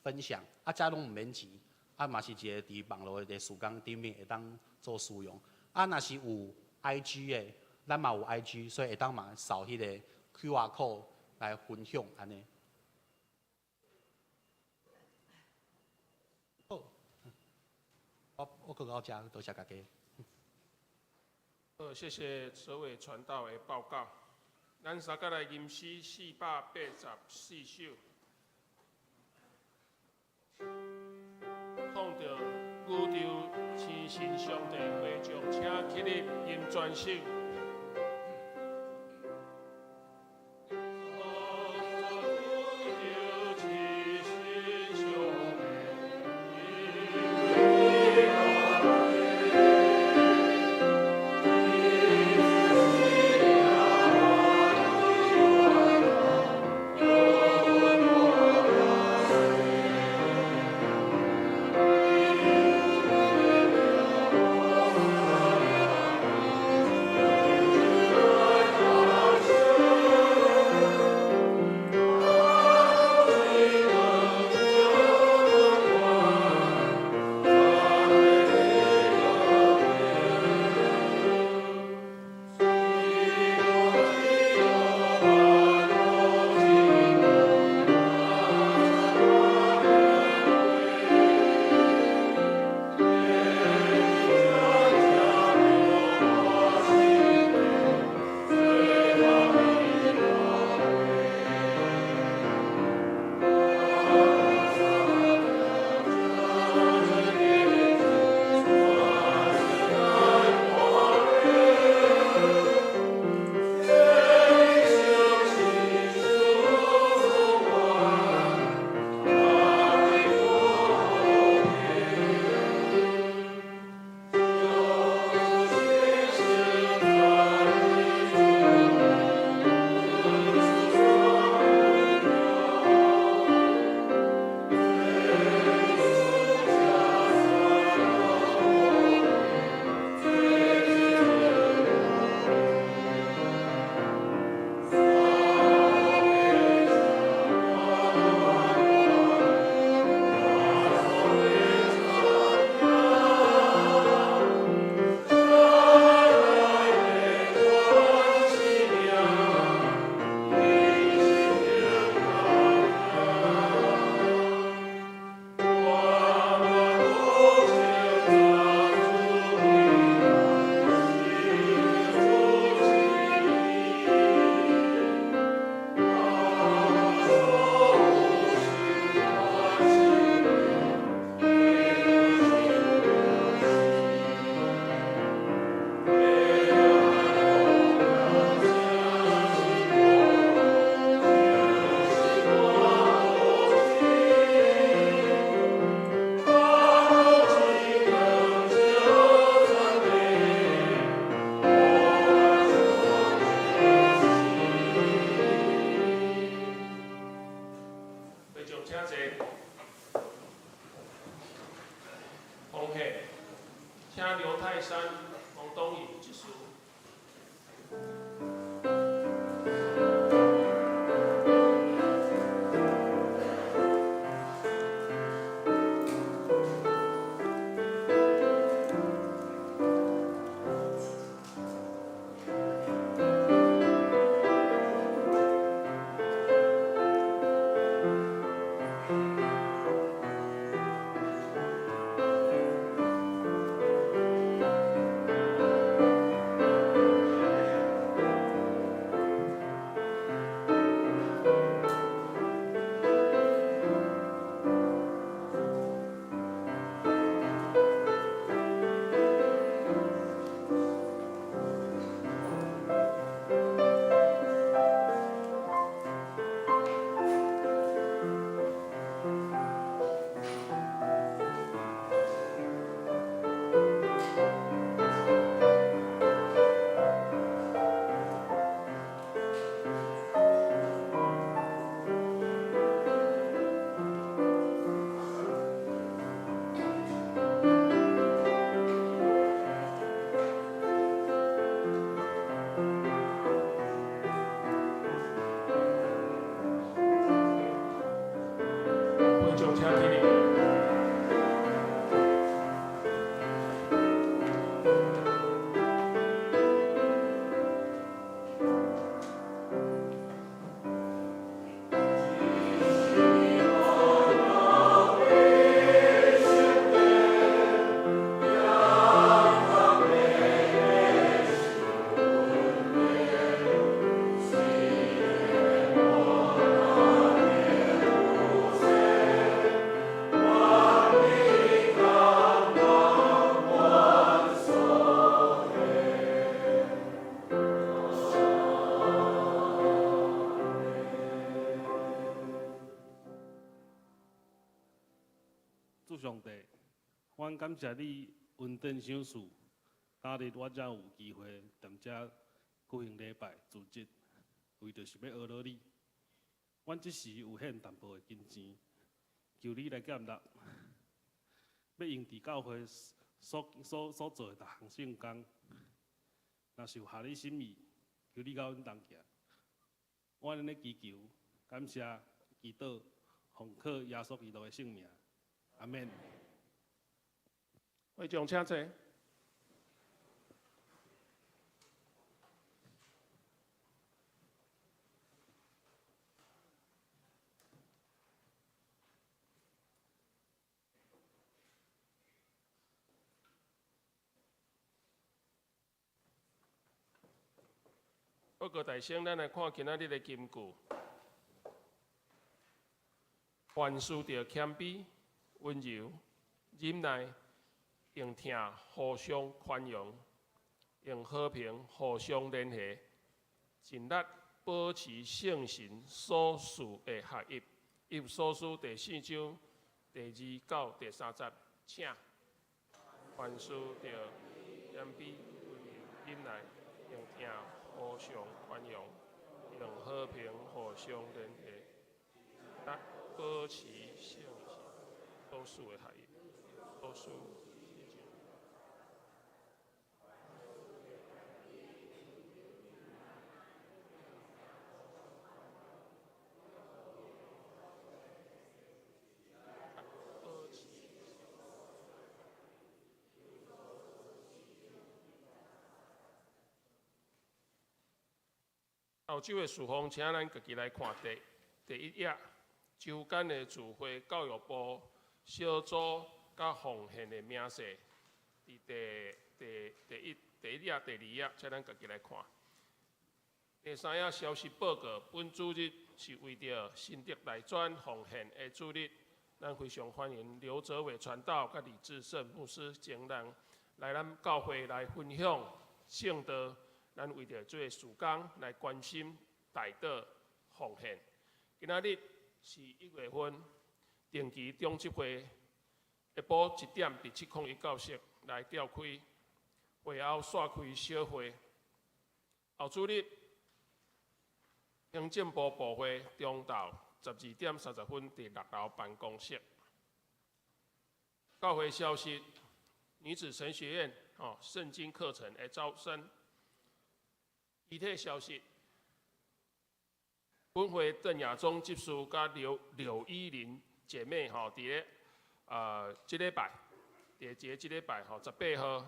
分享，啊，這攏毋免錢，啊，嘛是一个佇網路的事工頂面會當做使用。啊，若是有 IG 的，咱嘛有 IG，所以會當嘛掃彼個 QR code 來分享按呢。好，我閣到遮，多謝大家。好，謝謝哲偉傳道的報告。咱三個來吟詩484首。創著宇宙星神上帝會眾，請起立，吟全首。會眾請坐。奉獻，請劉泰山、王東穎執事。會眾請起立。上帝，阮感謝你恩典賞賜，今日我才有機會踮遮舉行禮拜主日，為著是欲學落你。阮這時有獻淡薄的金錢，求你來接納，欲用佇教會所做的逐項聖工。若是有合你心意，求你佮阮同行。我按呢祈求，感謝祈禱，奉靠耶穌基督的聖名，阿們。會長請坐。報告大聲，咱來看今仔日的金句。凡事著謙卑、溫柔、忍耐，用疼互相寬容，用和平互相聯繫，盡力保持聖神所賜的合一。以弗所書第四章第二到第三節，請。凡事著謙卑、溫柔、忍耐，用疼互相寬容，用和平互相聯繫，盡力保持聖神所賜的合一。所賜。後週的事奉，請咱家己來看第一頁，周間的聚會教育部小組佮奉獻的明細，佇第一頁、第二頁，請咱家己來看。第三頁消息報告，本主日是為著新竹大專奉獻的主日，咱非常歡迎劉哲偉傳道佮李志勝牧師前人來咱教會來分享聖道。咱為著這个事工來關心代禱奉獻。今仔日是一月份定期長執會，下晡一點佇701教室來召開，會後煞開小會。後主日行政部部會中晝12點30分佇六樓辦公室。教會消息：女子神學院聖經課程的招生。具體消息，本會鄧亞中執事佮劉依林姐妹吼，佇咧這禮拜，佇這禮拜吼，18號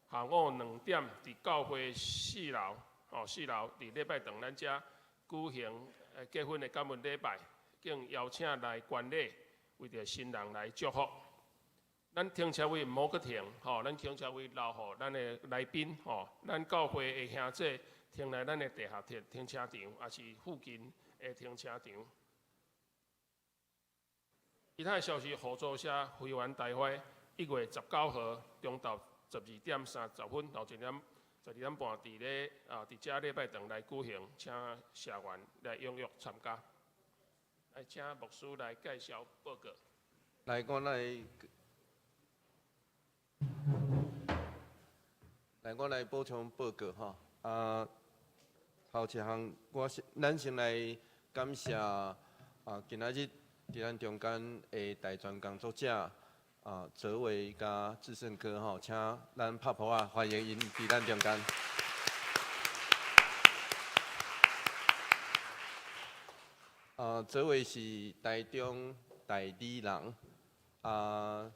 下午2點，佇教會四樓吼，四樓佇禮拜堂咱遮舉行結婚的感恩禮拜，敬邀請來觀禮，為著新人來祝福。咱停車位毋好閣停吼，咱停車位留予咱的來賓吼，咱教會的兄弟停來咱的地下停車場，抑是附近的停車場。其他的消息，合作社會員大會1月19號中晝12點30分到12點半，佇咧啊，佇遮禮拜堂來舉行，請社員來踴躍參加。來，請牧師來介紹報告。來，我來。來，我來補充報告吼。啊，頭一項，我先，咱先來感謝啊，今仔日佇咱中間的大專工作者啊，哲維佮志勝哥吼，請咱拍噗仔歡迎𪜶佇咱中間。啊，哲維是台中大里人，啊，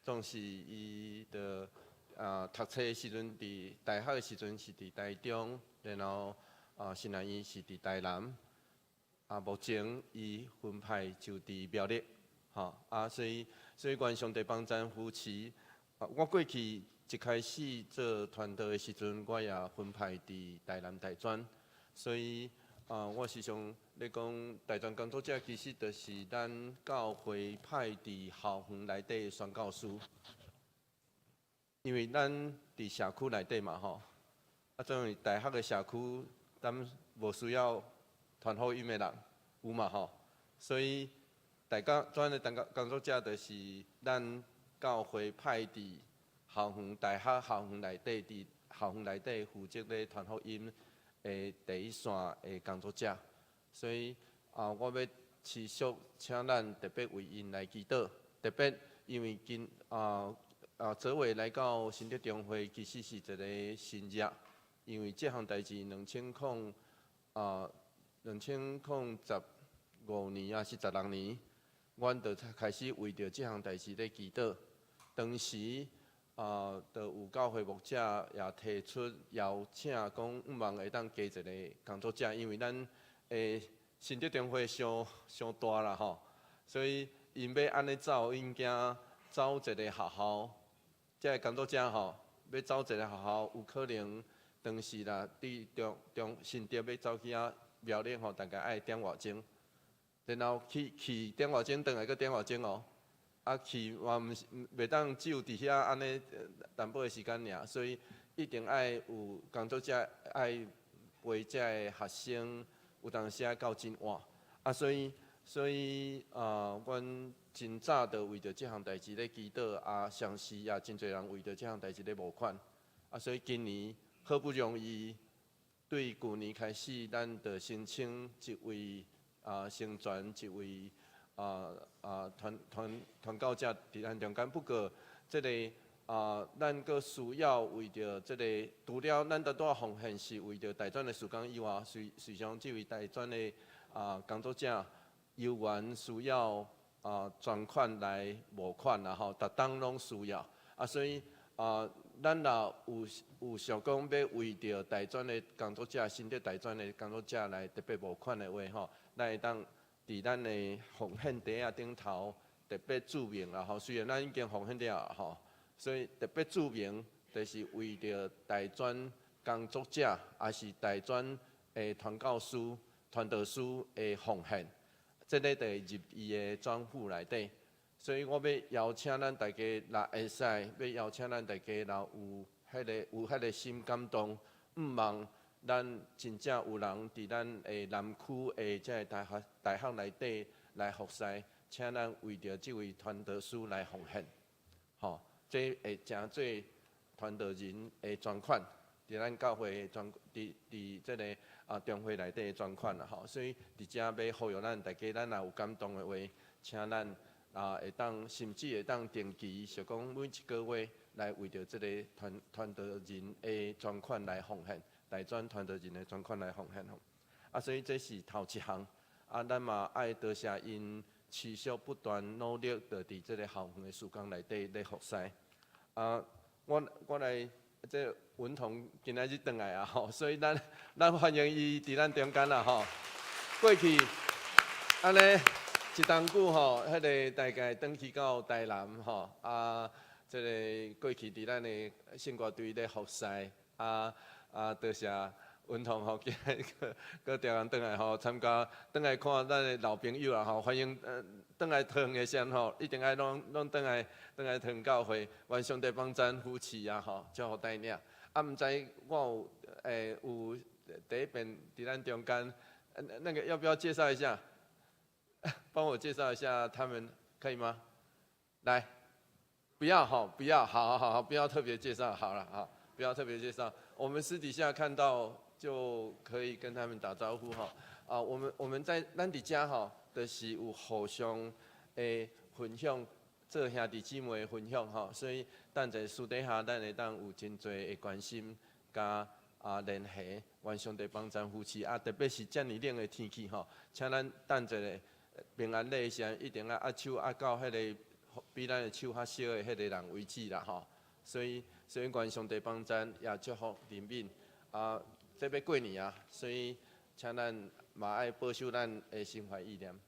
總是伊的啊讀冊的時陣，佇大學的時陣是佇台中，然後啊，現在伊是佇台南，啊，目前伊分派就佇苗栗，吼啊，所以願上帝幫贊扶持。啊，我過去一開始做傳道的時陣，我也分派佇台南大專，所以啊，我時常咧講，大專工作者其實就是咱教會派佇校園內底的宣教師，因為咱佇社區內底嘛吼，啊，總是大學的社區，咱無需要傳福音的人，有嘛吼，所以大專的工作者就是咱教會派佇校園大學校園內底，佇校園內底負責咧傳福音的第一線的工作者，所以啊，我欲持續請咱特別為𪜶來祈禱，特別因為今澤偉來到新竹中會其實是一个新熱，因為這項代誌2015年抑是16年，阮就開始為著這項代誌咧祈禱。當時就有教會牧者也提出邀請，講向望會當加一个工作者，因為咱的新竹中會傷傷大啦吼，所以𪜶欲按呢走，𪜶驚走一个學校，這个工作者吼，欲走一个學校，有可能當時啦，佇中中新竹欲走去遐苗栗吼，大概愛點外鐘，然後去去點外鐘，轉來閣點外鐘哦。啊，去嘛毋是袂當只有佇遐按呢淡薄的時間爾，所以一定愛有工作者愛陪這个學生，有當時愛到真晚。啊，所以阮真早就為著這項代誌咧祈禱，啊，相信也真濟人為著這項代誌咧募款。啊，所以今年好不容易，對舊年開始，咱就申請一位成全一位傳教者佇咱中間。不過，這个咱閣需要為著這个，除了咱拄仔奉獻是為著大專的事工以外，隨上這位大專的工作者猶原需要專款來募款啦吼，逐冬攏需要。啊，所以咱若有想講欲為著大專的工作者，新竹大專的工作者來特別募款的話吼，咱會當佇咱的奉獻袋仔頂頭特別註明啦吼。雖然咱已經奉獻了吼，所以特別註明，就是為著大專工作者，抑是大專的傳教師、傳道師的奉獻，這个就會入伊的專戶內底。所以我欲邀請咱大家，若會使，欲邀請咱大家，若有彼个心感動，向望咱真正有人佇咱的南區的這个大學內底來服侍，請咱為著這位傳道師來奉獻，吼，這會成做傳道人的專款，佇咱教會的專，佇這个中會內底的專款啦吼，所以佇遮欲呼籲咱大家，咱若有感動的話，請咱會當甚至會當定期，想講每一个月來為著這个傳道人的專款來奉獻，大專傳道人的專款來奉獻吼。啊，所以這是頭一項。啊，咱嘛愛多謝𪜶持續不斷努力，就佇這个校園的事工內底咧服侍。啊，我來這文彤今仔日轉來啊吼，所以咱歡迎伊佇咱中間啦吼。過去按呢一冬久吼，彼个大概轉去到台南吼，啊，這个過去佇咱的聖歌隊咧服侍，多謝文彤吼，今日閣閣調人轉來吼參加，轉來看咱的老朋友啊吼，歡迎轉來桃園的時陣吼，一定愛攏轉來桃園教會，願上帝幫贊扶持啊吼，祝福帶領。啊，毋知我有第一遍佇咱中間，那個要不要介紹一下？幫我介紹一下他們，可以嗎？來，不要哈，不要，好好好好，不要特別介紹，好了，好，不要特別介紹，我們私底下看到就可以跟他們打招呼哈。啊，我們在咱佇遮吼，就是有互相的分享，做兄弟姊妹的分享吼，所以等者私底下咱會當有真濟的關心佮聯繫，願上帝幫贊扶持啊，特別是遮爾冷的天氣吼，請咱等一下平安禮的時陣，一定愛握手握到彼个比咱的手較小的彼个人為止啦吼。所以願上帝幫贊，也祝福憐憫啊！這欲過年啊，所以請咱嘛愛保守咱的心懷意念。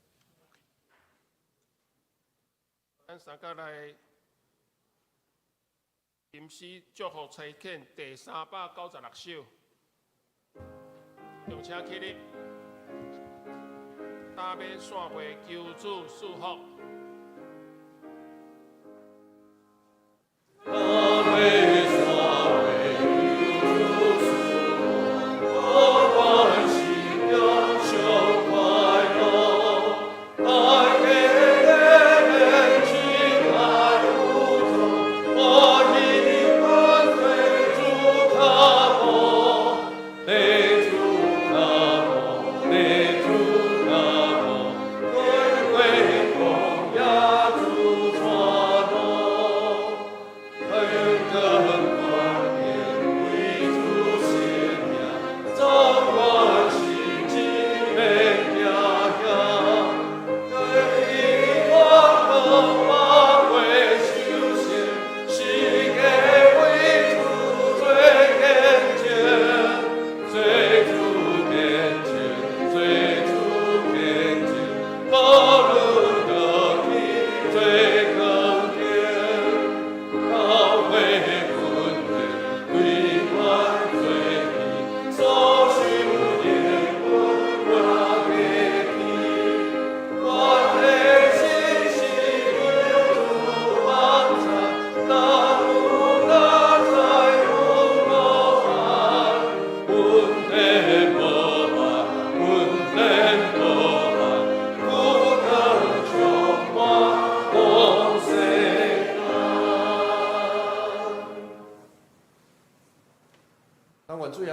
咱三個來吟詩祝福差遣第396首，用請起立。大馬散會求主賜福。大馬散會求主賜福，我願新娘上快樂，大家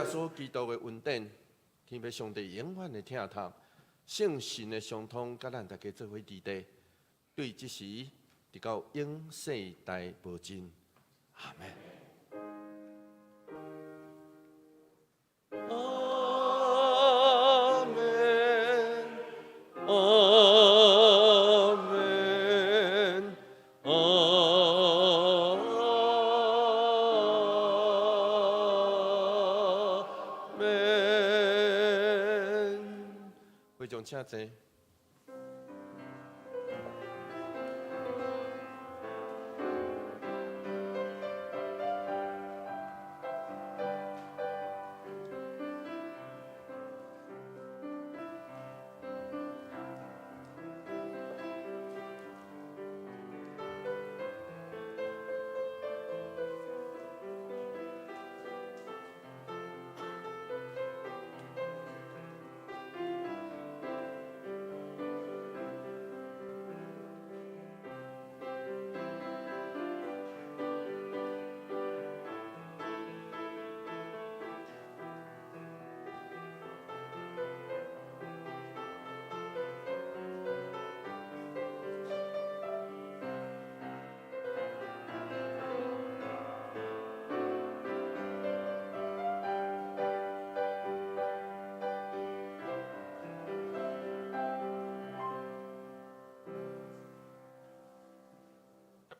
穌基督的恩典，天父上帝永遠的疼痛，聖神的相通，佮咱大家做伙佇地，對這時直到永世代無盡。阿門。阿門，阿門，阿門。會眾請坐。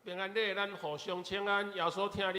平安禮，咱互相請安，耶穌疼你。